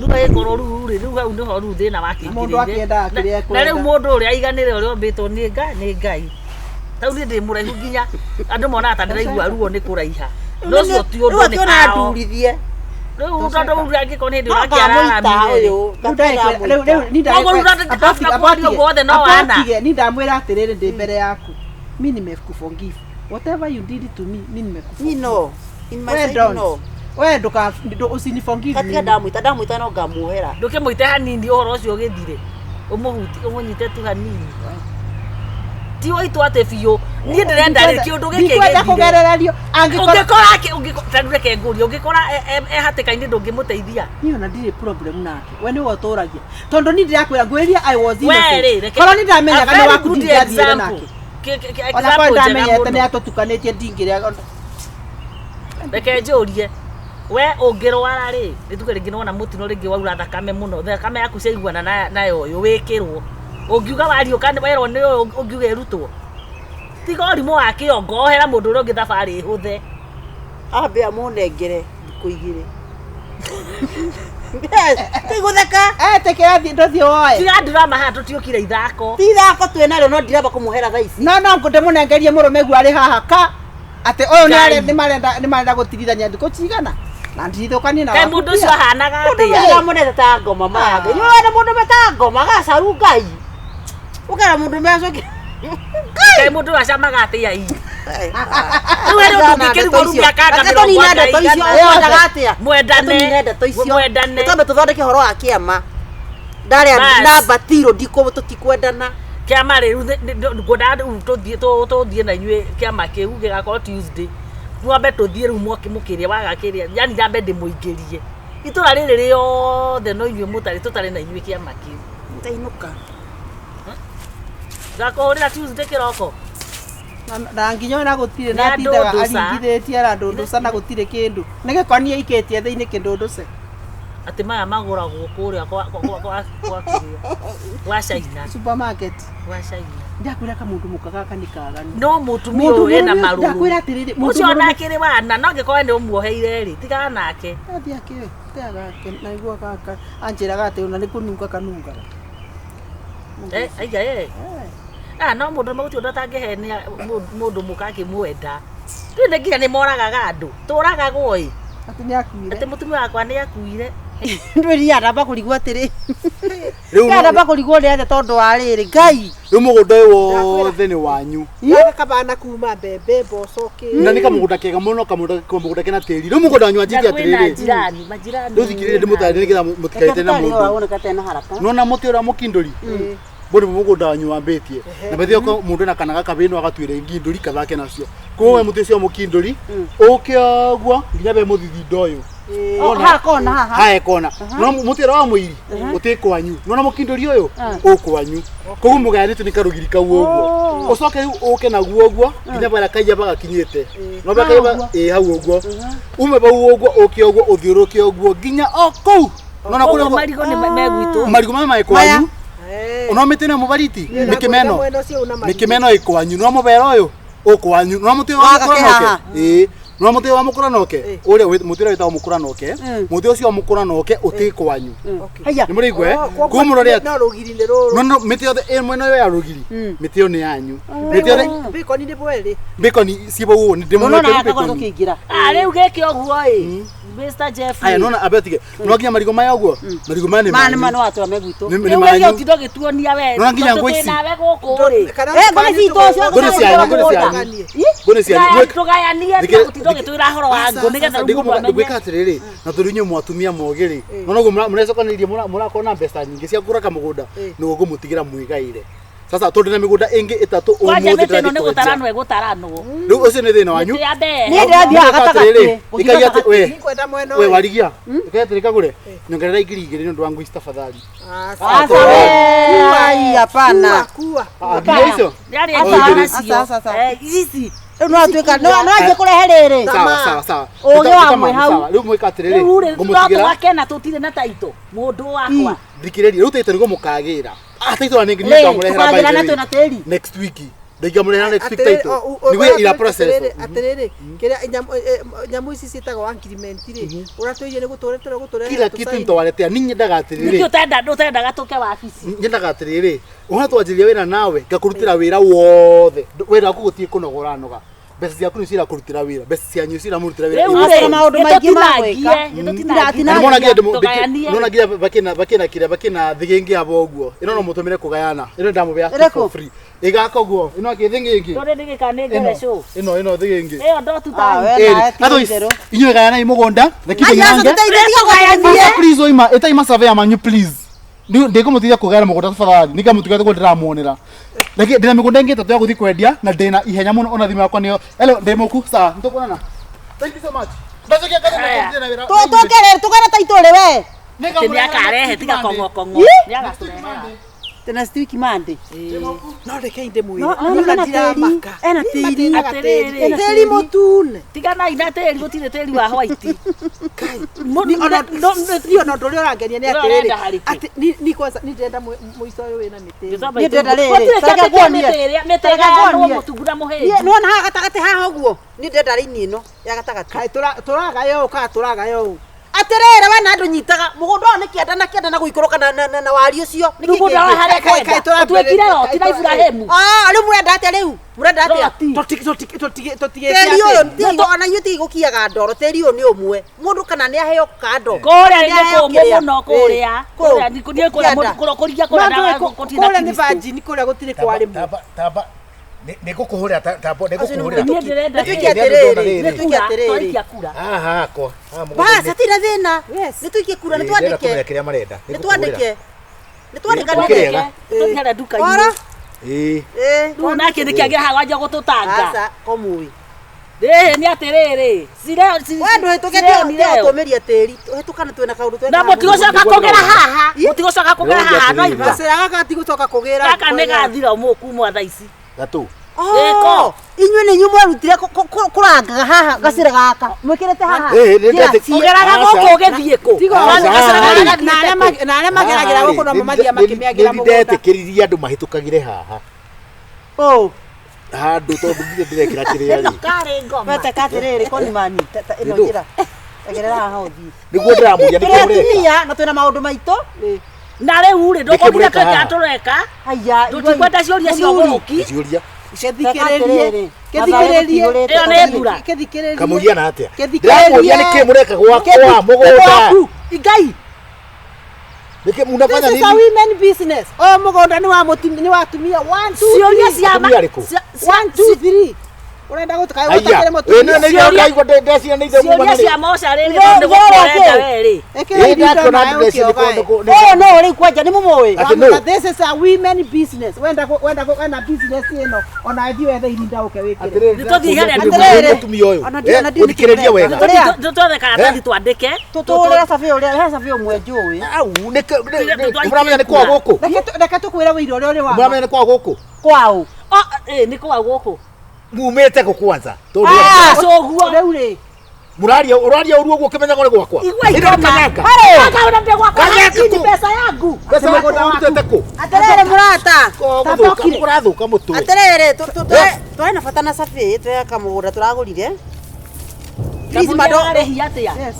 [SPEAKER 1] rĩu agĩkorwo rĩu rĩ rĩu hau nĩho rĩu thĩna
[SPEAKER 2] Mũndũ akĩendaga kĩrĩa
[SPEAKER 1] na rĩu
[SPEAKER 2] ekwenda.
[SPEAKER 1] mũndũ ũrĩa aiganĩre ũrĩa ũmbĩtwo nĩ Ngai nĩ Ngai tau niĩ ndĩ mũraihu nginya andũ monaga ta ndĩraigua ruo nĩ kũraiha no ũcio ti
[SPEAKER 3] rĩu
[SPEAKER 1] ũndũ nĩ
[SPEAKER 3] akĩona
[SPEAKER 1] kao
[SPEAKER 3] ndurithie
[SPEAKER 1] rĩu tondũ rĩu angĩkorwo nĩ hĩndĩ
[SPEAKER 3] no ngamũita
[SPEAKER 1] ũrakĩararamire
[SPEAKER 3] ũyũ
[SPEAKER 1] Koguo rĩu after kuonio guothe no wana.
[SPEAKER 2] ni ndamwĩra atĩrĩrĩ ndĩ mbere yaku mi nimekuforgive whatever you did to me mi nimekuforgive.
[SPEAKER 3] Ni no in my
[SPEAKER 2] We
[SPEAKER 3] side
[SPEAKER 2] don't.
[SPEAKER 3] no
[SPEAKER 2] We nduka usiniforgive
[SPEAKER 3] katika
[SPEAKER 2] mimi.
[SPEAKER 3] ndamwita ndamwita no ngamuohera
[SPEAKER 1] ndũkĩmũite hanini ũhoro ũcio ũgĩthire ũmũhuti ũmũnyite tu hanini ti ũitwo atĩ biũ Niĩ ndĩrenda rĩ kĩũndũ gĩkĩ
[SPEAKER 2] Ndikwenda
[SPEAKER 1] gĩthire.
[SPEAKER 2] kũgerererio angĩkorwo
[SPEAKER 1] Ũngĩkora ta rĩu reke ngũrie, ũngĩkora e hatĩka-inĩ ndũngĩmũteithia?
[SPEAKER 2] Niĩ ona ndirĩ problem nake, we nĩwe ũtũragia, tondũ niĩ ndĩrakwĩra ngwĩria I was
[SPEAKER 1] We rĩ,
[SPEAKER 2] innocent.
[SPEAKER 1] reke
[SPEAKER 2] Korwo nĩ ndamenyaga
[SPEAKER 1] a
[SPEAKER 2] nĩ
[SPEAKER 1] very
[SPEAKER 2] waku
[SPEAKER 1] good
[SPEAKER 2] ndingĩathiire
[SPEAKER 1] example.
[SPEAKER 2] nake.
[SPEAKER 1] Example
[SPEAKER 2] Ona korwo
[SPEAKER 1] njega
[SPEAKER 2] ndamenyete
[SPEAKER 1] mũno.
[SPEAKER 2] nĩ atũtukanĩtie ndingĩrĩa.
[SPEAKER 1] Reke njũrie, we ũngĩrwara rĩ, nĩ tuge rĩngĩ nĩwona mũtino rĩngĩ waura thakame mũno, thakame yaku ciaiguana na ya ũyũ wĩkĩrwo, ũngiuga wariũka werwo nĩ ũyũ ũngiuga ĩrutwo? Tiga ũrimũ wa kĩongo, ohera mũndũ ũrĩa ũngĩ thabarĩ ĩhũthe.
[SPEAKER 3] Ambe amũnengere thikũ igĩrĩ. Yes, ti gũtheka.
[SPEAKER 2] Etĩkĩra thiĩ ndũthiĩ woe.
[SPEAKER 1] Tiga drama haha, tũtiũkire ithako.
[SPEAKER 3] Ti ithako twĩnarĩo, no ndiramba kũmũhera thaa ici.
[SPEAKER 2] No ndĩmũnengerie mũrũme guo arĩ haha ka atĩ ũyũ nĩ
[SPEAKER 1] Ngai.
[SPEAKER 2] nĩ marenda gũtigithania thikũ cigana na ndirithũkanie na
[SPEAKER 1] Kaĩ
[SPEAKER 2] waku
[SPEAKER 1] mũndũ
[SPEAKER 2] pia.
[SPEAKER 1] ũcio ahanaga
[SPEAKER 3] Mũndũ
[SPEAKER 1] atĩa?
[SPEAKER 3] ndĩramũnete ta ngoma maya. Nĩ wona mũndũ meta ngoma gacaru Ngai. Ũkera mũndũ mecoke.
[SPEAKER 1] Kaĩ mũndũ ũyũ acamaga atĩa ii? Rĩu harĩ ũndũ ũngĩkĩrigwo rĩu mĩaka anga
[SPEAKER 3] Reke tũnine
[SPEAKER 1] mĩrongo
[SPEAKER 3] ndeto icio,
[SPEAKER 1] ĩigana.
[SPEAKER 3] ũkwendaga atĩa?
[SPEAKER 1] Mwendane.
[SPEAKER 3] Tũnine ndeto icio.
[SPEAKER 1] Mwendane.
[SPEAKER 3] Twambe tũthondeke ũhoro wa kĩama. Ndarĩa
[SPEAKER 1] Bas.
[SPEAKER 3] namba tiro ndikũ tũtikwendana.
[SPEAKER 1] Kĩama rĩu ngwendaga rĩu tũthiĩ tũthiĩ na inyuĩ kĩama kĩu gĩgakorwo Tuesday. Mwambe tũthiĩ rĩu mwaki mũkĩrĩa waga kĩrĩa, yani nyambe ndĩmũingĩrie itũra rĩrĩ rĩothe, no inyuĩ mũtarĩ tũtarĩ na inyuĩ kĩama kĩu.
[SPEAKER 3] Ndainũka.
[SPEAKER 1] Ngakũhũrĩra Tuesday kĩroko.
[SPEAKER 2] Na nginya ona gũtirĩ
[SPEAKER 1] Nĩ
[SPEAKER 2] na atindaga
[SPEAKER 1] andũndũca.
[SPEAKER 2] aringithĩtie arandũndũca na gũtirĩ kĩndũ nĩ gĩkonia ikĩtie thĩinĩ kĩndũndũce.
[SPEAKER 1] Atĩ maya magũragwo kũrĩa kwa kĩrĩa gwa China.
[SPEAKER 2] Supermarket.
[SPEAKER 1] Gwa China.
[SPEAKER 2] Ndakwĩra kamũndũ mũka gaka nĩ kaganu.
[SPEAKER 1] No mũtumia
[SPEAKER 2] Mũndũ
[SPEAKER 1] ũyũ ena
[SPEAKER 2] mũrũme-
[SPEAKER 1] marũrũ.
[SPEAKER 2] Ndakwĩra atĩrĩrĩ, mũndũ
[SPEAKER 1] Ũcio
[SPEAKER 2] mũrũme-
[SPEAKER 1] ona akĩrĩ wana no angĩkorwo nĩ ũmuoheire rĩ, tigana nake.
[SPEAKER 2] Athiĩ akĩoe gake naigua gaka anjĩraga atĩ ona nĩ kũnunga kanungaga.
[SPEAKER 1] Eh, aiga eh. Ah, no mũndũ ũmwe gũtirĩ ũndũ atangĩhenia mũndũ mũka akĩmwenda. Rĩu nĩ nginya nĩ moragaga andũ, tũragagwo ĩ.
[SPEAKER 2] Atĩ nĩ akuire.
[SPEAKER 1] Atĩ mũtumia wakwa nĩ akuire.
[SPEAKER 3] Ndwĩria ndamba kũrigwo atĩrĩ.
[SPEAKER 4] Rĩu no-
[SPEAKER 3] Ndamba kũrigwo nĩ atĩa tondũ wa rĩrĩ Ngai.
[SPEAKER 4] Rĩu mũgũnda ũyũ wothe nĩ wanyu.
[SPEAKER 2] Gaka kabana kuma mbembe mboco kĩ.
[SPEAKER 4] Na nĩ kamũgũnda kega mũno, kamũgũnda kena tĩri. Rĩu mũgũnda wanyu
[SPEAKER 1] Na
[SPEAKER 4] wanjĩtie
[SPEAKER 1] kwĩna
[SPEAKER 4] atĩrĩrĩ,
[SPEAKER 1] njirani, majirani.
[SPEAKER 4] rĩu thikĩrĩria ndĩmũtarĩrie nĩgetha mũtikaite na mũndũ.
[SPEAKER 3] Woneka tena haraka.
[SPEAKER 4] Nona mũtĩ ũrĩa mũkindũri bũ nĩ mũgũnda wanyu wambĩtie na bethe oko mũndũ ena kana gakabĩ no agatuĩra ingindũri kathake nacio. Koguo we mũtĩ ũcio mũkindũri ũke ũguo nginya be mũthithindo ũyũ. Wona?
[SPEAKER 3] Haha kona haha.
[SPEAKER 4] Hae kona no mũtĩ ũrĩa wa mũiri ũtĩ kwanyu, nona mũkindũri ũyũ ũkwanyu, koguo mũgayanĩtio nĩ karũgiri kau ũguo. Ũcoke rĩu ũke naguo ũguo nginya barĩa kaiyaba gakinyĩte, no barĩa kaiyaba ĩ hau ũguo, ume bau ũguo ũke ũguo ũthiũrũke ũguo nginya o kũu nona
[SPEAKER 1] Koguo
[SPEAKER 4] kũrĩa
[SPEAKER 1] marigũ nĩ megwitũ.
[SPEAKER 4] marigũ maya marĩ kwanyu, ona mĩtĩ ĩno mũbariti mĩkĩmeno
[SPEAKER 2] Mwena ũcio una marigũ.
[SPEAKER 4] mĩkĩmeno ĩ kwanyu, no mũbera ũyũ ũkwanyu, no mũtĩ wa
[SPEAKER 3] Waga
[SPEAKER 4] mũkũranoke
[SPEAKER 3] kĩhaha.
[SPEAKER 4] ĩ no mũtĩ wa mũkũranoke ũrĩa mũtĩ ũrĩa wĩtagwo mũkũranoke, mũtĩ ũcio wa mũkũranoke ũtĩ kwanyu.
[SPEAKER 3] Haya.
[SPEAKER 4] Nĩ mũraigua eh?
[SPEAKER 2] Oh, koguo
[SPEAKER 4] Koguo mũrore atĩ
[SPEAKER 2] no rũgiri nĩ rũrũ.
[SPEAKER 4] no mĩtĩ yothe ĩ mwena ũyũ ya rũgiri, mĩtĩ ĩyo nĩ yanyu, mĩtĩ yothe.
[SPEAKER 2] Bacon nĩ bwerĩ.
[SPEAKER 4] Bacon ciĩ ũguo nĩ
[SPEAKER 3] Nona
[SPEAKER 4] ndĩmũrekeri
[SPEAKER 3] haha
[SPEAKER 4] bacon.
[SPEAKER 3] tũkĩingĩra.
[SPEAKER 1] Ah, rĩu gĩkĩ ũguo ĩ. Mr. Jeffrey.
[SPEAKER 4] Aya nona ambe tige no nginya marigũ maya ũguo, marigũ maya nĩ
[SPEAKER 3] Maya nĩ
[SPEAKER 4] manyu.
[SPEAKER 3] ma nĩ watũra megwitũ.
[SPEAKER 4] Nĩ
[SPEAKER 1] Rĩu
[SPEAKER 4] manyu.
[SPEAKER 1] gĩkĩ ũtinda ũgĩtuonia we.
[SPEAKER 4] Nona nginya
[SPEAKER 1] tondũ
[SPEAKER 4] ngũ ici.
[SPEAKER 1] twĩ nawe gũkũ rĩ.
[SPEAKER 2] Kana
[SPEAKER 3] Eh, ngũrĩ citũ cio
[SPEAKER 4] Ngũrĩ cianyu, ngũrĩ cianyu. Ngũrĩ cianyu.
[SPEAKER 1] Tũgayanie
[SPEAKER 4] Thikĩrĩ-
[SPEAKER 1] ũtinda ũgĩtwĩra ũhoro wa ngũ nĩgetha rĩu mũndũ amenye.
[SPEAKER 4] Ngwĩka atĩrĩrĩ, na tondũ inyuĩ mwatumia mogĩ rĩ, nona ũguo mũrecokanĩrĩria mũrakorwo na mbeca nyingĩ cia kũgũra kamũgũnda, nĩguo ngũmũtigĩra mwĩgaĩre. Sasa tondũ na mĩgũnda ĩngĩ ĩtatũ
[SPEAKER 1] Kwanja
[SPEAKER 4] ũmũthĩ
[SPEAKER 1] mĩtĩ ĩno
[SPEAKER 4] ndĩrathiĩ
[SPEAKER 1] nĩ
[SPEAKER 4] kwenja.
[SPEAKER 1] gũtaranwo ĩgũtaranwo.
[SPEAKER 4] Rĩu ũcio nĩ thĩna wanyu.
[SPEAKER 1] Mĩtĩ ya mbere.
[SPEAKER 3] Niĩ ndĩrathiĩ haha
[SPEAKER 4] Ngwĩka atĩrĩrĩ,
[SPEAKER 3] gatagatĩ.
[SPEAKER 4] ĩkai atĩ we
[SPEAKER 2] Nikwenda mwena
[SPEAKER 4] we
[SPEAKER 2] ũyũ.
[SPEAKER 4] warigia ĩkai atĩrĩ kagũre nyongerera 2000 nĩ ũndũ wa ngũ ici tafadhali.
[SPEAKER 3] Asa we. Ai hapana.
[SPEAKER 2] Kua.
[SPEAKER 4] Ah, nginya icio.
[SPEAKER 1] Yarĩ
[SPEAKER 4] Oh,
[SPEAKER 1] ĩngĩ
[SPEAKER 4] igĩrĩ.
[SPEAKER 1] nacio.
[SPEAKER 3] Aca, aca, aca.
[SPEAKER 1] Eh, ici.
[SPEAKER 3] Rĩu no atuĩka no no anjie kũrehe rĩrĩ.
[SPEAKER 4] Sawa sawa sawa.
[SPEAKER 3] Ũgĩ wa
[SPEAKER 4] Tũta-
[SPEAKER 3] mwĩ hau.
[SPEAKER 4] sawa. Rĩu mwĩka atĩrĩrĩ,
[SPEAKER 1] Rĩu rĩ, no
[SPEAKER 4] ngũmũtigĩra
[SPEAKER 1] tũgake na tũtirĩ na taito. Mũndũ wakwa.
[SPEAKER 4] thikĩrĩria rĩu taito nĩguo mũkagĩra. Ah, taito na nĩ
[SPEAKER 3] Rĩ,
[SPEAKER 4] ngamũrehera by
[SPEAKER 3] tũkagĩra
[SPEAKER 4] the
[SPEAKER 3] na
[SPEAKER 4] way.
[SPEAKER 3] twĩna tĩri.
[SPEAKER 4] Next week ndingamũrehera next week taito nĩguo ira process.
[SPEAKER 2] Atĩrĩrĩ, kĩrĩa nyamũ ici ciĩtagwo agreement rĩ, ũratwĩire nĩ gũtũretera gũtũrehera
[SPEAKER 4] Kila kitu nitawaletea ni nyendaga
[SPEAKER 1] Nĩkĩ
[SPEAKER 4] atĩrĩrĩ,
[SPEAKER 1] ũtendaga tũke wabici?
[SPEAKER 4] nyendaga atĩrĩrĩ, ũhana twanjĩrĩria wĩra nawe ngakũrutĩra wĩra wothe, wĩra waku gũtirĩ kũnogora noga, mbeca ciaku nĩ cirakũrutĩra wĩra, mbeca cianyu ciramũrutĩra wĩra.
[SPEAKER 1] Rĩu
[SPEAKER 3] Aca
[SPEAKER 1] rĩ,
[SPEAKER 3] maũndũ maingĩ ma gwĩka.
[SPEAKER 1] nĩtũtinangie.
[SPEAKER 4] Na nĩmona nginya
[SPEAKER 1] Tũgayanie.
[SPEAKER 4] nona nginya bakĩna kĩrĩa bakĩna thĩgĩngĩ abo ũguo, ĩno no mũtũmĩre kũgayana, ĩno ndamũbea
[SPEAKER 3] Ĩrĩkũ?
[SPEAKER 4] for free ĩgaka ũguo, ĩno akĩ thĩgĩngĩ
[SPEAKER 1] Tũrĩ nĩgĩka nĩ
[SPEAKER 4] ĩno
[SPEAKER 1] ngerecũ.
[SPEAKER 4] ĩno thĩgĩngĩ.
[SPEAKER 1] Ĩyo ndotu
[SPEAKER 3] Ah,
[SPEAKER 1] tai.
[SPEAKER 3] we nawe ti
[SPEAKER 4] Otherwise,
[SPEAKER 3] itherũ.
[SPEAKER 4] inyuĩ gayanai mũgũnda reke
[SPEAKER 3] Aya, aca
[SPEAKER 4] nyange.
[SPEAKER 3] tũteithie, tiga kũgayania.
[SPEAKER 4] Please oima ĩtai masurveyor manyu please. Ndikũmũteithia kũgera mũgũnda tafadhali nĩngamũtiga tũguo ndĩramuonera. Reke ndĩna mĩgũnda ĩngĩ ĩtatũ ya gũthiĩ kwendia na ndĩna ihenya mũno ona thimũ yakwa nĩyo. Hello, ndĩ mũku sawa, nĩtũkuonana. Thank you so much. Ndacokia ngatho nĩ na wĩra.
[SPEAKER 3] Tũkere tũkere ta itũrĩ we.
[SPEAKER 1] Atĩ nĩakarehe tiga kong'okong'o. Nĩagatũrehera.
[SPEAKER 3] Tena stick mande.
[SPEAKER 2] No reke ndĩmwĩre.
[SPEAKER 3] No no
[SPEAKER 2] Niĩ
[SPEAKER 3] ena tĩri.
[SPEAKER 2] ndiramaka.
[SPEAKER 3] Ena tĩri.
[SPEAKER 1] Atĩrĩrĩ.
[SPEAKER 2] Ena tĩri mũtune.
[SPEAKER 1] Tiganai na tĩri gũtirĩ tĩri wa white.
[SPEAKER 2] Ni ona ni ona ũndũ ũrĩa ũrangenia nĩ
[SPEAKER 1] Ũrĩa
[SPEAKER 2] atĩrĩrĩ
[SPEAKER 1] ũrenda harĩ kĩ?
[SPEAKER 2] atĩ ni kwanza ni ndĩrenda mũico ũyũ wĩna mĩtĩ ĩno.
[SPEAKER 3] Niĩ ndĩrenda rĩrĩ,
[SPEAKER 1] Gũtirĩ
[SPEAKER 3] tareke
[SPEAKER 1] kĩndũ kĩa
[SPEAKER 3] nguonie.
[SPEAKER 1] mĩtĩ ĩrĩa mĩtĩ
[SPEAKER 3] Tareke
[SPEAKER 1] ĩgayanwo
[SPEAKER 3] nguonie.
[SPEAKER 1] mũtungu na mũhĩnju.
[SPEAKER 3] Nĩwona haha gatagatĩ haha ũguo. Niĩ ndĩrenda raini ĩno ya gatagatĩ.
[SPEAKER 2] Kaĩ tũragaya ũũ kana tũragaya ũũ?
[SPEAKER 3] Atĩrĩrĩ we na andũ nyitaga mũgũnda ũyũ nĩ kĩanda na kĩanda na gũikũrũka na wari ũcio. Nĩkĩ
[SPEAKER 1] Mũgũnda wa
[SPEAKER 3] kĩngĩ?
[SPEAKER 1] harĩa
[SPEAKER 2] Kaĩ- kaĩ
[SPEAKER 1] kwenda.
[SPEAKER 2] tũrambĩrĩria-
[SPEAKER 1] Ũtuĩkire roti na
[SPEAKER 2] kaĩ
[SPEAKER 1] Iburahĩmu.
[SPEAKER 3] Ah, rĩu mũrenda atĩa rĩu? Mũrenda atĩa?
[SPEAKER 1] Roti.
[SPEAKER 2] Tũtigĩte
[SPEAKER 3] Tĩri ũyũ ona inyuĩ tigai gũkiaga ndoro, tĩri ũyũ nĩ ũmwe. Mũndũ kana nĩ aheo kando.
[SPEAKER 1] Kũrĩa
[SPEAKER 3] Nĩ
[SPEAKER 1] nĩ
[SPEAKER 3] aheo
[SPEAKER 1] kũmũ
[SPEAKER 3] kĩrĩa.
[SPEAKER 1] mũno kũrĩa.
[SPEAKER 3] Ĩ,
[SPEAKER 1] Kũrĩa nĩ kũrĩa
[SPEAKER 3] Kĩanda.
[SPEAKER 1] kũrĩa kũrĩa na gũtirĩ na
[SPEAKER 2] Kũrĩa nĩ
[SPEAKER 1] Kristo.
[SPEAKER 2] virgin kũrĩa gũtirĩ kwarĩmwo.
[SPEAKER 5] Tamba nĩ ngũkũhũrĩra tamba nĩ
[SPEAKER 3] Acio nĩ
[SPEAKER 5] ngũkũhũrĩra.
[SPEAKER 1] Niĩ ndĩrenda
[SPEAKER 3] Nĩ tuĩke
[SPEAKER 5] Nĩ andũ ndona
[SPEAKER 3] atĩrĩrĩ,
[SPEAKER 5] rĩrĩ.
[SPEAKER 3] nĩ tuĩke atĩrĩrĩ.
[SPEAKER 1] Twaikia kura.
[SPEAKER 5] Haha hakwa. Haha
[SPEAKER 3] Bas,
[SPEAKER 5] mũgũnda-inĩ.
[SPEAKER 3] hatirĩ thĩna.
[SPEAKER 2] Yes.
[SPEAKER 3] Nĩ tuikie kura, nĩ
[SPEAKER 5] Ĩ, ndĩrenda
[SPEAKER 3] twandĩke.
[SPEAKER 5] kũmenya kĩrĩa marenda.
[SPEAKER 3] Nĩ twandĩke. Nĩ twandĩkanĩre.
[SPEAKER 5] Kĩrĩega.
[SPEAKER 1] Tũthiĩ harĩa nduka-inĩ.
[SPEAKER 3] Ora.
[SPEAKER 5] Ĩ.
[SPEAKER 3] Ĩ.
[SPEAKER 1] Rĩu nake nĩkĩ angĩra haha wanjia gũtũtanga.
[SPEAKER 3] Aca, komũĩ.
[SPEAKER 1] Rĩrĩ nĩ atĩrĩrĩ.
[SPEAKER 3] We ndũhĩtũke tũmĩria tĩri. Hĩtũkana twĩna kaũndũ twĩna.
[SPEAKER 1] Na mũtigũcoka kũgera haha. Mũtigũcoka kũgera haha no igua.
[SPEAKER 2] Gacĩra gaka gatigũcoka kũgĩra.
[SPEAKER 1] Gaka nĩ gathira mũkumwa thaa ici.
[SPEAKER 5] Gatũ.
[SPEAKER 1] Ĩko.
[SPEAKER 3] Inyuĩ nĩ inyuĩ mwerutire kũrangaga haha gacĩra gaka. Mwĩkĩrĩte haha.
[SPEAKER 5] Ĩ, nĩ ndetĩ-
[SPEAKER 1] Ũgeraga gũkũ ũgĩthiĩ kũ?
[SPEAKER 2] Tiga
[SPEAKER 5] Aca,
[SPEAKER 1] Gacĩra gaka
[SPEAKER 5] rĩ.
[SPEAKER 1] gathiĩte
[SPEAKER 2] Na arĩa
[SPEAKER 1] kũ?
[SPEAKER 2] na arĩa mageragĩra gũkũ no mathiaga makĩmĩagĩra
[SPEAKER 5] Nĩ
[SPEAKER 2] mũgũnda.
[SPEAKER 5] ndetĩkĩririe andũ mahĩtũkagĩre haha.
[SPEAKER 3] Oh.
[SPEAKER 5] Handũ tondũ ndirĩ ndĩrekĩra kĩrĩa rĩ.
[SPEAKER 1] Karĩ ngoma.
[SPEAKER 3] Weteka atĩrĩrĩ konimani ĩno
[SPEAKER 5] Nĩndũ.
[SPEAKER 3] njĩra. Egerera haha ũthiĩ.
[SPEAKER 5] Nĩguo ndĩramũria nĩkĩo
[SPEAKER 3] Tũrĩ
[SPEAKER 5] mũreka.
[SPEAKER 3] atumia na twĩna maũndũ maitũ.
[SPEAKER 1] Na rĩu rĩ ndũkũrire
[SPEAKER 5] mũreka
[SPEAKER 1] twĩka
[SPEAKER 5] haha?
[SPEAKER 1] tũreka.
[SPEAKER 3] Haya,
[SPEAKER 1] Tũtikwenda ciũria cia ũgũrũki.
[SPEAKER 5] Ciũria.
[SPEAKER 2] Gĩthikĩrĩrie. Gĩthikĩrĩrie.
[SPEAKER 1] Ĩyo nĩ mbura.
[SPEAKER 2] Gĩthikĩrĩrie.
[SPEAKER 5] Kamũria na atĩa?
[SPEAKER 2] Gĩthikĩrĩrie.
[SPEAKER 5] Ndĩramũria nĩkĩ mũreka gwakwa mũgũnda.
[SPEAKER 2] Gwaku. Ngai.
[SPEAKER 5] Nĩkĩ munafanya
[SPEAKER 2] This is a
[SPEAKER 5] nini?
[SPEAKER 2] women business. Ũyũ mũgũnda nĩ wa mũtumia nĩ wa atumia. 1 2
[SPEAKER 1] Ciũria
[SPEAKER 2] 3.
[SPEAKER 1] cia
[SPEAKER 5] Atumia arĩkũ?
[SPEAKER 2] 1 2 3. Ũrenda gũtuka
[SPEAKER 5] Aya.
[SPEAKER 2] gũtakĩre
[SPEAKER 5] Ĩ,
[SPEAKER 2] mũtumia.
[SPEAKER 5] nĩ nĩ ndaigua ndeciria nĩ ithe muma
[SPEAKER 1] Ciũria
[SPEAKER 5] na
[SPEAKER 1] cia
[SPEAKER 5] rĩ.
[SPEAKER 1] mocarĩ rĩ
[SPEAKER 3] Ithe-
[SPEAKER 1] tondũ
[SPEAKER 3] ithe
[SPEAKER 1] gũkũrenda
[SPEAKER 3] ũrĩa
[SPEAKER 1] we rĩ.
[SPEAKER 2] Ĩkĩra
[SPEAKER 5] Ĩ,
[SPEAKER 2] irinda
[SPEAKER 5] ndakĩona
[SPEAKER 2] maĩ
[SPEAKER 5] ndeciria
[SPEAKER 2] ũkĩogae.
[SPEAKER 3] Ũyũ no rĩu kwanja nĩ mũmũĩ.
[SPEAKER 5] Atĩ nũ?
[SPEAKER 2] This is a women business. Wenda wenda business ĩno ona thiĩ wethe irinda ũke wĩkĩre.
[SPEAKER 5] Atĩrĩrĩ,
[SPEAKER 1] Nĩ tũthiĩ harĩa
[SPEAKER 3] Atĩrĩrĩ.
[SPEAKER 5] mũtumia ũyũ.
[SPEAKER 3] Ona ndi- ona ndiũĩ
[SPEAKER 5] Ũthikĩrĩrie
[SPEAKER 3] nĩkĩ
[SPEAKER 5] wega.
[SPEAKER 3] Ũrĩa?
[SPEAKER 1] Tũtwethe karatathi twandĩke.
[SPEAKER 3] Tũtũrĩra cabi ũrĩa, he cabi ũmwe njũĩ.
[SPEAKER 5] Au, nĩkĩ mũramenya nĩ kwa gũkũ?
[SPEAKER 2] Reke tũkwĩre wĩira ũrĩa ũrĩ wa.
[SPEAKER 5] Mũramenya nĩ kwa gũkũ?
[SPEAKER 3] Kwaũ.
[SPEAKER 1] Oh, ĩ nĩ kwa gũkũ.
[SPEAKER 5] Mumĩte kũ kwanza? Tondũ
[SPEAKER 1] Cũguo.
[SPEAKER 2] Rĩu rĩ.
[SPEAKER 5] mũraria ũraria ũru ũguo ũkĩmenyaga nĩ gwakwa.
[SPEAKER 1] Igua
[SPEAKER 5] Ĩno nĩ
[SPEAKER 1] ikoma.
[SPEAKER 5] kanyanga.
[SPEAKER 1] Kaka ũrenda gwakwa.
[SPEAKER 5] Kanyanga
[SPEAKER 1] Hii ni
[SPEAKER 5] kũ?
[SPEAKER 1] pesa yangu.
[SPEAKER 5] Mbeca waku ũrutĩte kũ?
[SPEAKER 3] Atĩrĩrĩ mũrata.
[SPEAKER 5] Gũthũka ũrathũka mũtwe.
[SPEAKER 3] Atĩrĩrĩ twarĩ na bata na cabi twĩ kamũgũnda tũragũrire. Please
[SPEAKER 1] Kamũira
[SPEAKER 3] mado
[SPEAKER 1] arĩhi atĩa?
[SPEAKER 2] Yes.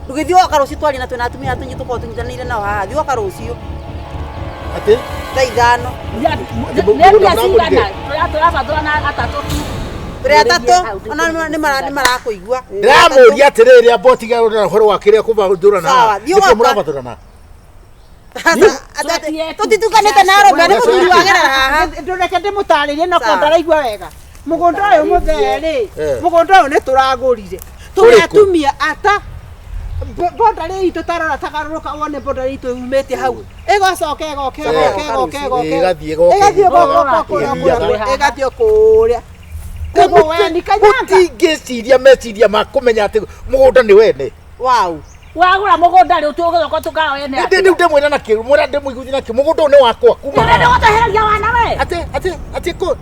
[SPEAKER 3] ndũgĩthiĩ woka rũciũ twarie na twĩna atumia tũnyĩ tũkorwo tũnyitanĩire nao haha. Thiĩ woka rũciũ
[SPEAKER 5] Atĩ
[SPEAKER 3] thaa ithano.
[SPEAKER 1] Nĩ mbia cigana? Tũrabatarana atatũ tu.
[SPEAKER 3] Tũrĩ atatũ ona nĩ marakũigua.
[SPEAKER 5] ndĩramũria atĩrĩrĩ amba ũtige ũhoro wa kĩrĩa kũbathũrana.
[SPEAKER 3] Sawa, thiĩ
[SPEAKER 5] Nĩkĩ
[SPEAKER 3] woka.
[SPEAKER 5] mũrabathũrana?
[SPEAKER 3] Tũtitukanĩte na arũme nĩ mũthuri wagerera haha.
[SPEAKER 2] Ndũreke ndĩmũtarĩrie no
[SPEAKER 3] Sawa.
[SPEAKER 2] ko ndaraigua wega. Mũgũnda ũyũ mũthee rĩ,
[SPEAKER 5] Eh.
[SPEAKER 2] mũgũnda ũyũ nĩ tũragũrire. Tũrĩ
[SPEAKER 5] Ũrĩkũ?
[SPEAKER 2] atumia ata boundary itũ tarora tagarũrũka wone boundary itũ yumĩte hau. Ĩgacoka ĩgoka ĩgoka ĩgoka ĩgoka.
[SPEAKER 5] Ĩgathiĩ ĩgoka
[SPEAKER 2] Ĩgathiĩ
[SPEAKER 5] ĩgoka,
[SPEAKER 2] ĩgoka kũrĩa
[SPEAKER 5] ĩthiaga.
[SPEAKER 2] kũrĩa ĩgathiĩ kũrĩa. Koguo we ni kanyanga.
[SPEAKER 5] Mũtingĩciria meciria ma kũmenya atĩ mũgũnda nĩ wene.
[SPEAKER 3] Wow.
[SPEAKER 1] Wagũra mũgũnda rĩ tũgũcoka tũkawene
[SPEAKER 5] Ndĩ rĩu ndĩmwĩra na kĩ mwĩra ndĩmũiguithie na kĩ mũgũnda ũyũ nĩ wakwa kuma
[SPEAKER 1] Ndĩrenda
[SPEAKER 5] haha.
[SPEAKER 1] gũtehereria wana we.
[SPEAKER 5] Atĩ atĩ atĩ kũ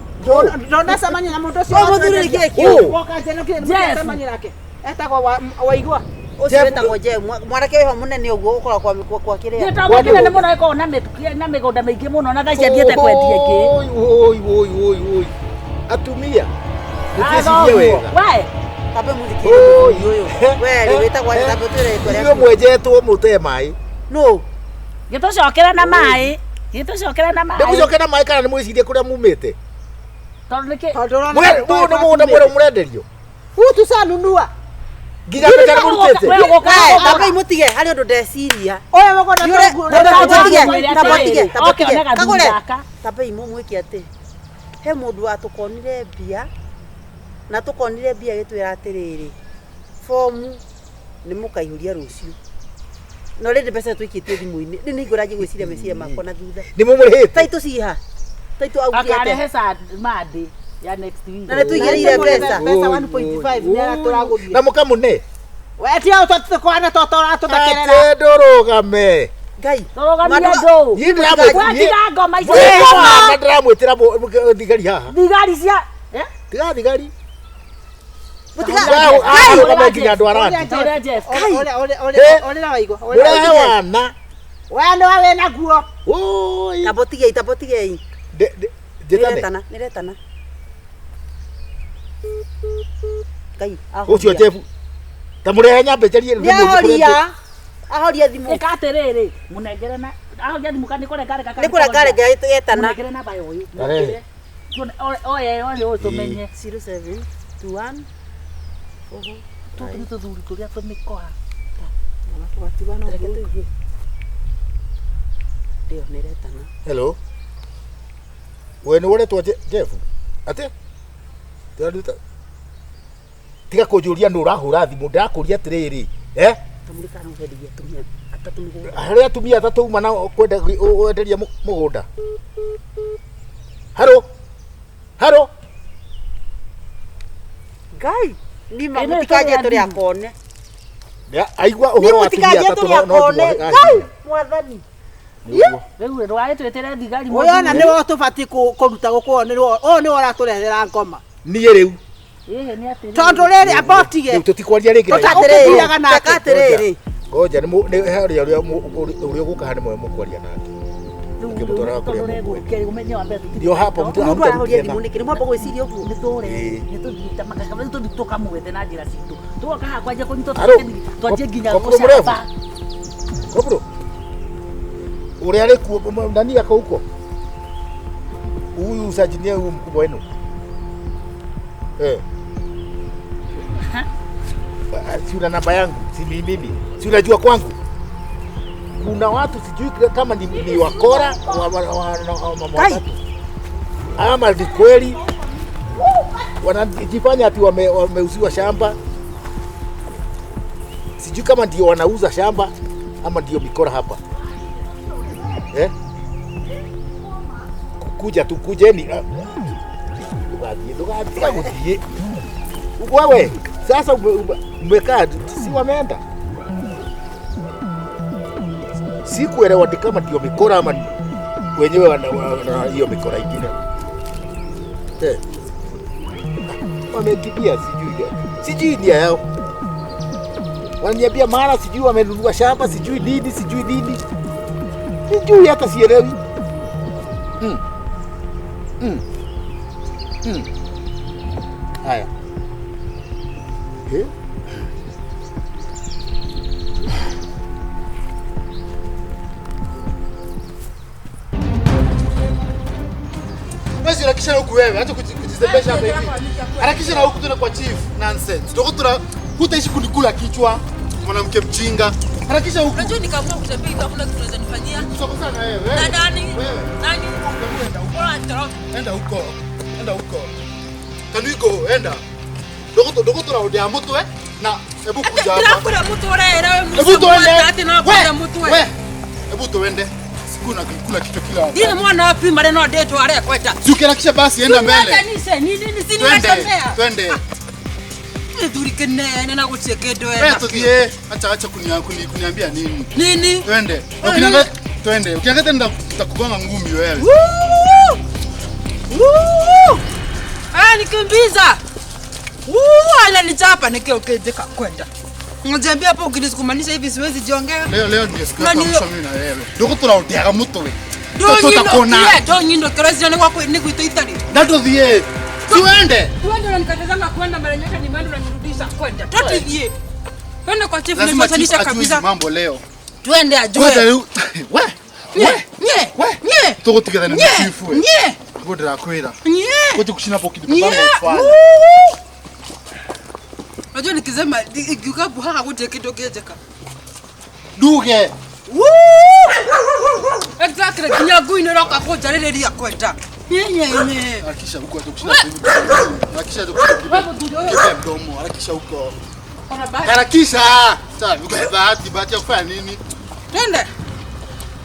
[SPEAKER 2] Ndonacemania na mũndũ ũcio.
[SPEAKER 3] Ũyũ mũthuri nĩ kĩĩ kĩu?
[SPEAKER 5] Ũũ.
[SPEAKER 2] Woka njeno kĩrĩa
[SPEAKER 1] Jeff.
[SPEAKER 2] mũcemania nake. Etagwo Waigua.
[SPEAKER 3] Ũcio
[SPEAKER 5] Jeff-
[SPEAKER 3] wĩtagwo Jeff, mwanake wĩho mũnene ũguo ũkoragwo kwa kĩrĩa.
[SPEAKER 1] Gĩtonga kĩnene mũno gĩkoragwo na mĩgũnda mĩingĩ mũno na thaa ici athiĩte kwendia ĩngĩ.
[SPEAKER 5] Oi oi oi oi oi. Atumia. Mũtiĩcirie wega.
[SPEAKER 1] We,
[SPEAKER 3] Tambe mũthikĩrĩrie mũthuri ũyũ. We rĩ wĩtagwo atĩa? Tambe ũtwĩre rĩtwa
[SPEAKER 5] Ithuĩ
[SPEAKER 3] rĩaku.
[SPEAKER 5] mwenjetwo mũte maĩ.
[SPEAKER 3] Nũ?
[SPEAKER 1] gĩtũcokere na maĩ. Gĩtũcokere na maĩ.
[SPEAKER 5] Ndĩmũcoke na maĩ kana nĩ mwĩcirie kũrĩa mumĩte?
[SPEAKER 1] Tondũ nĩkĩ
[SPEAKER 2] Tondũ ũrona
[SPEAKER 5] Mũyũ nĩ mũgũnda mwerũ mũrenderio.
[SPEAKER 2] Huu tucanunua.
[SPEAKER 5] Nginya mbeca nĩ mũrutĩte.
[SPEAKER 1] We ũgũka
[SPEAKER 3] We,
[SPEAKER 1] gũkũ.
[SPEAKER 3] tambe mũtige harĩ ũndũ ndeciria.
[SPEAKER 2] Ũyũ mũgũnda
[SPEAKER 3] Nĩ ũre-
[SPEAKER 2] tũguo-
[SPEAKER 3] tambe mũtige,
[SPEAKER 1] Mwĩre
[SPEAKER 3] tambe
[SPEAKER 1] atĩrĩrĩ,
[SPEAKER 3] mũtige, tambe
[SPEAKER 1] oke
[SPEAKER 3] mũtige.
[SPEAKER 1] one gathuri
[SPEAKER 3] Kagũre.
[SPEAKER 1] gaka.
[SPEAKER 3] Tambe imũmwĩke atĩ he mũndũ watũkonire mbia na tũkonire mbia gĩtwĩra atĩrĩrĩ fomu nĩ mũkaihũria rũciũ. No rĩndĩ mbeca tũikĩtie thimũ-inĩ. Rĩu nĩ ngũranjia gwĩciria meciria makwa na thutha.
[SPEAKER 5] Nĩ mũmũrĩhĩte?
[SPEAKER 3] Taitũ ciha. Taitũ augire atĩa?
[SPEAKER 1] Akarehe sa Monday ya next week.
[SPEAKER 3] Na nĩ tũigĩrĩire mbeca.
[SPEAKER 2] Mbeca 1.5 nĩ aratũragũria.
[SPEAKER 5] Na mũkamũne?
[SPEAKER 2] We ti au tũkwana tũtũrakerera.
[SPEAKER 5] Atĩ ndũrũgame.
[SPEAKER 3] Ngai.
[SPEAKER 1] Tũrũgamie
[SPEAKER 3] Mandũ-
[SPEAKER 1] andũ.
[SPEAKER 5] Niĩ ndĩramwĩ-
[SPEAKER 1] Watiga ngoma icio.
[SPEAKER 5] Niĩ ndĩramwĩtĩra thigari haha.
[SPEAKER 1] Thigari cia eh?
[SPEAKER 5] Tiga thigari.
[SPEAKER 3] Mũtiga-
[SPEAKER 5] Arũgame nginya andũ arandi.
[SPEAKER 1] Ũrĩa Jeff.
[SPEAKER 2] Ũrĩa waigua.
[SPEAKER 5] Mũrehe wana.
[SPEAKER 2] We nĩ we wĩna guo.
[SPEAKER 5] Oi.
[SPEAKER 3] Tambotigei, tambotigei.
[SPEAKER 5] Njĩtane.
[SPEAKER 3] Nĩretana, nĩretana. Ngai,
[SPEAKER 5] Ũcio
[SPEAKER 3] ahoria.
[SPEAKER 5] Jeff. Ta mũrehe nyambe njarie.
[SPEAKER 3] Nĩahoria. Ahoria thimũ.
[SPEAKER 1] Ĩka atĩrĩrĩ, mũnengere na ahoria thimũ kana nĩ kũrengarega kana
[SPEAKER 3] Nĩ kũrengarega yetana.
[SPEAKER 1] Mũnengere namba ya ũyũ.
[SPEAKER 5] Arehe.
[SPEAKER 1] Tuone oye oye ũyũ tũmenye.
[SPEAKER 3] 07 21
[SPEAKER 1] Tũtũ nĩ tũthuri tũrĩa tũmĩkoa.
[SPEAKER 3] Reke tũigue. Ndio nĩretana.
[SPEAKER 5] Hello. We nĩ ũretwo Jeff? Atĩ? Ndĩraruta. Tiga kũnjũria nũ ũrahũra thimũ, ndĩrakũria atĩrĩrĩ. Eh?
[SPEAKER 3] Kamũrĩ kana ũrenderia atumia atatũ mĩgũnda.
[SPEAKER 5] Harĩ atumia atatũ uma na kwenda wenderia mũgũnda. Haro. Haro.
[SPEAKER 3] Ngai, nima
[SPEAKER 1] Ĩno
[SPEAKER 3] mũtikanjie
[SPEAKER 1] ĩtũrĩa
[SPEAKER 3] tũrĩ
[SPEAKER 1] thimũ.
[SPEAKER 3] akone.
[SPEAKER 5] Aigua
[SPEAKER 3] Ni
[SPEAKER 5] ũhoro wa atumia
[SPEAKER 3] mũtikanjie
[SPEAKER 5] atatũ
[SPEAKER 3] tũrĩ
[SPEAKER 5] no
[SPEAKER 3] akone.
[SPEAKER 5] thimũ.
[SPEAKER 3] Ngai, mwathani.
[SPEAKER 1] Rĩu ndũgagĩtwĩtĩre thigari.
[SPEAKER 2] Ũyũ ona nĩwe tũbatiĩ kũruta gũkũ ũyũ nĩwe ũyũ nĩwe ũratũrehera ngoma.
[SPEAKER 5] Niĩ rĩu.
[SPEAKER 1] Ĩhĩ nĩ atĩrĩrĩ.
[SPEAKER 2] Tondũ rĩrĩ amba ũtige.
[SPEAKER 5] Rĩu tũtikwaria rĩngĩ.
[SPEAKER 2] Tũta-
[SPEAKER 3] Atĩrĩrĩ,
[SPEAKER 2] Ũkũthiaga nake.
[SPEAKER 3] teka atĩrĩrĩ.
[SPEAKER 5] Ngoja nĩ harĩa ũrĩa ũrĩa ũgũka haha nĩ mwe mũkwaria nake. Ngĩmũtwaraga kũrĩa mũkwenda.
[SPEAKER 1] Ũmenye wa mbere tũtirĩ.
[SPEAKER 5] Ndio hapo mtu
[SPEAKER 3] Mũndũ arahoria
[SPEAKER 5] hamtarudia
[SPEAKER 3] thimũ nĩkĩ? Nĩ mwamba gwĩciria ũguo.
[SPEAKER 1] Nĩ tũre
[SPEAKER 5] Ĩĩ.
[SPEAKER 1] nĩ tũthiĩte makaka rĩu tũthiĩ tũkamwethe na njĩra citũ. Tũgoka haha kwanjia kũnyitwo
[SPEAKER 5] Aro,
[SPEAKER 1] twanjie nginya
[SPEAKER 5] kopro mũrefu.
[SPEAKER 1] gũcaba.
[SPEAKER 5] Kopro. Ũrĩa arĩ kuo nani ako huko? Huyu sajinia huyu mkubwa wenu. Eh. Si una namba yangu, si ni mimi. Si unajua kwangu. Kuna watu sijui kama ni wakora wa mama watatu. Ama ni kweli wanajifanya ati wameuziwa shamba. Sijui kama ndio wanauza shamba ama ndio mikora hapa. Eh? Kuja tu kujeni. Ndũgathiĩ gũthiĩ. Wewe sasa umekaa si wameenda. Sikuelewa ni kama ndio mikora ama wenyewe wana hiyo mikora ingine. Eh. Wamekimbia sijui. Sijui nia yao. Wananiambia mara sijui wamenunua shamba sijui nini sijui nini. Sijui hata sielewi. Haya. Eh?
[SPEAKER 4] Wewe harakisha na huku wewe, acha kujizembesha hapa hivi. Harakisha na huku tena kwa chief. Nonsense. Tuko hutaishi kunikula kichwa, mwanamke mjinga. Harakisha huku.
[SPEAKER 6] Unajua nikaamua kutembea hivi hakuna kitu unaweza nifanyia.
[SPEAKER 4] Soko sana wewe.
[SPEAKER 6] Na nani?
[SPEAKER 4] Wewe.
[SPEAKER 6] Nani? Bora nitoroke.
[SPEAKER 4] Enda huko. Enda huko. Can we go? Enda. Dogo tuna mtu eh? Na hebu kuja hapa.
[SPEAKER 6] Ndakura mtu urera wewe
[SPEAKER 4] Hebu tuende.
[SPEAKER 6] Ati na kura mtu
[SPEAKER 4] We. Hebu tuende. Siku na kula kichwa kila wakati.
[SPEAKER 6] Ndine mwana wa primary no ndetu aria kweta.
[SPEAKER 4] Si ukiharakisha basi enda mbele.
[SPEAKER 6] Nise ni nini si
[SPEAKER 4] Twende.
[SPEAKER 6] nimetembea.
[SPEAKER 4] Twende.
[SPEAKER 6] Gĩthuri kĩnene na gũtirĩ kĩndũ
[SPEAKER 4] Wewe
[SPEAKER 6] wena.
[SPEAKER 4] tuthie. Acha kuniambia nini?
[SPEAKER 6] Nini?
[SPEAKER 4] Twende. Ukiangalia twende. Ukiangalia tena nitakugonga ngumi wewe.
[SPEAKER 6] Nikimbiza. Ananichapa nikiokejeka kwenda. Unaniambia hapo ukinisukumanisha hivi siwezi jiongea.
[SPEAKER 4] Leo ndio siku ya mwisho mimi na wewe. Ndoko turaundiaga mutwe.
[SPEAKER 6] Tutakona. Ndonyindo kĩrocio nĩ gwakwa nĩ gwitũ itari.
[SPEAKER 4] Ndatũthiĩ. Tuende.
[SPEAKER 6] Tuende unanikatazanga kwenda mara nyoka ni mimi unanirudisha kwenda. Tutithie. Twende kwa chief
[SPEAKER 4] Lazima chief
[SPEAKER 6] nitanisha
[SPEAKER 4] ajue hizi
[SPEAKER 6] kabisa.
[SPEAKER 4] mambo leo.
[SPEAKER 6] Twende ajue.
[SPEAKER 4] Kwanza rĩu we. We.
[SPEAKER 6] Nye.
[SPEAKER 4] We.
[SPEAKER 6] Nye.
[SPEAKER 4] Tũgũtigana na chief we.
[SPEAKER 6] Nye.
[SPEAKER 4] Ngo ndĩrakwĩra.
[SPEAKER 6] Nye.
[SPEAKER 4] Kũthi kushina hapo kitu
[SPEAKER 6] Nye.
[SPEAKER 4] kama ufanye.
[SPEAKER 6] Unajua nikisema ikiuka buhaha gũtirĩ kĩndũ kĩnjĩka.
[SPEAKER 4] Nduge.
[SPEAKER 6] Exactly, nginya ngui nĩ ĩroka kũnjarĩrĩria kwenda. Nye nye nye.
[SPEAKER 4] Harakisha huko acha kushina hivi. Harakisha huko. Kipe mdomo, harakisha huko. Harakisha. Sasa uko bahati ya kufanya nini?
[SPEAKER 6] Twende.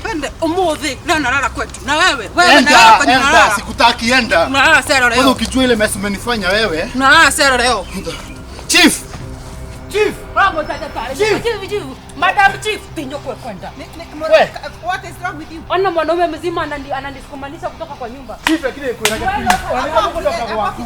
[SPEAKER 6] Twende umuthi leo nalala kwetu. Na wewe, wewe
[SPEAKER 4] Enda,
[SPEAKER 6] nalala kwenye
[SPEAKER 4] enda,
[SPEAKER 6] nalala.
[SPEAKER 4] sikutaki enda.
[SPEAKER 6] Unalala sero
[SPEAKER 4] Kwanza
[SPEAKER 6] leo.
[SPEAKER 4] ukijua ile mess umenifanya wewe.
[SPEAKER 6] Unalala sero leo.
[SPEAKER 4] Chief. Chief.
[SPEAKER 6] Bravo tata tare.
[SPEAKER 4] Chief.
[SPEAKER 6] Chief, chief. Madam Chief, tinyokwe kwenda.
[SPEAKER 4] We.
[SPEAKER 2] What is wrong with you?
[SPEAKER 6] Ona mwanaume mzima ananisukumanisha kutoka kwa nyumba.
[SPEAKER 4] Chief lakini kuna
[SPEAKER 2] Wewe,
[SPEAKER 4] kutoka kwako.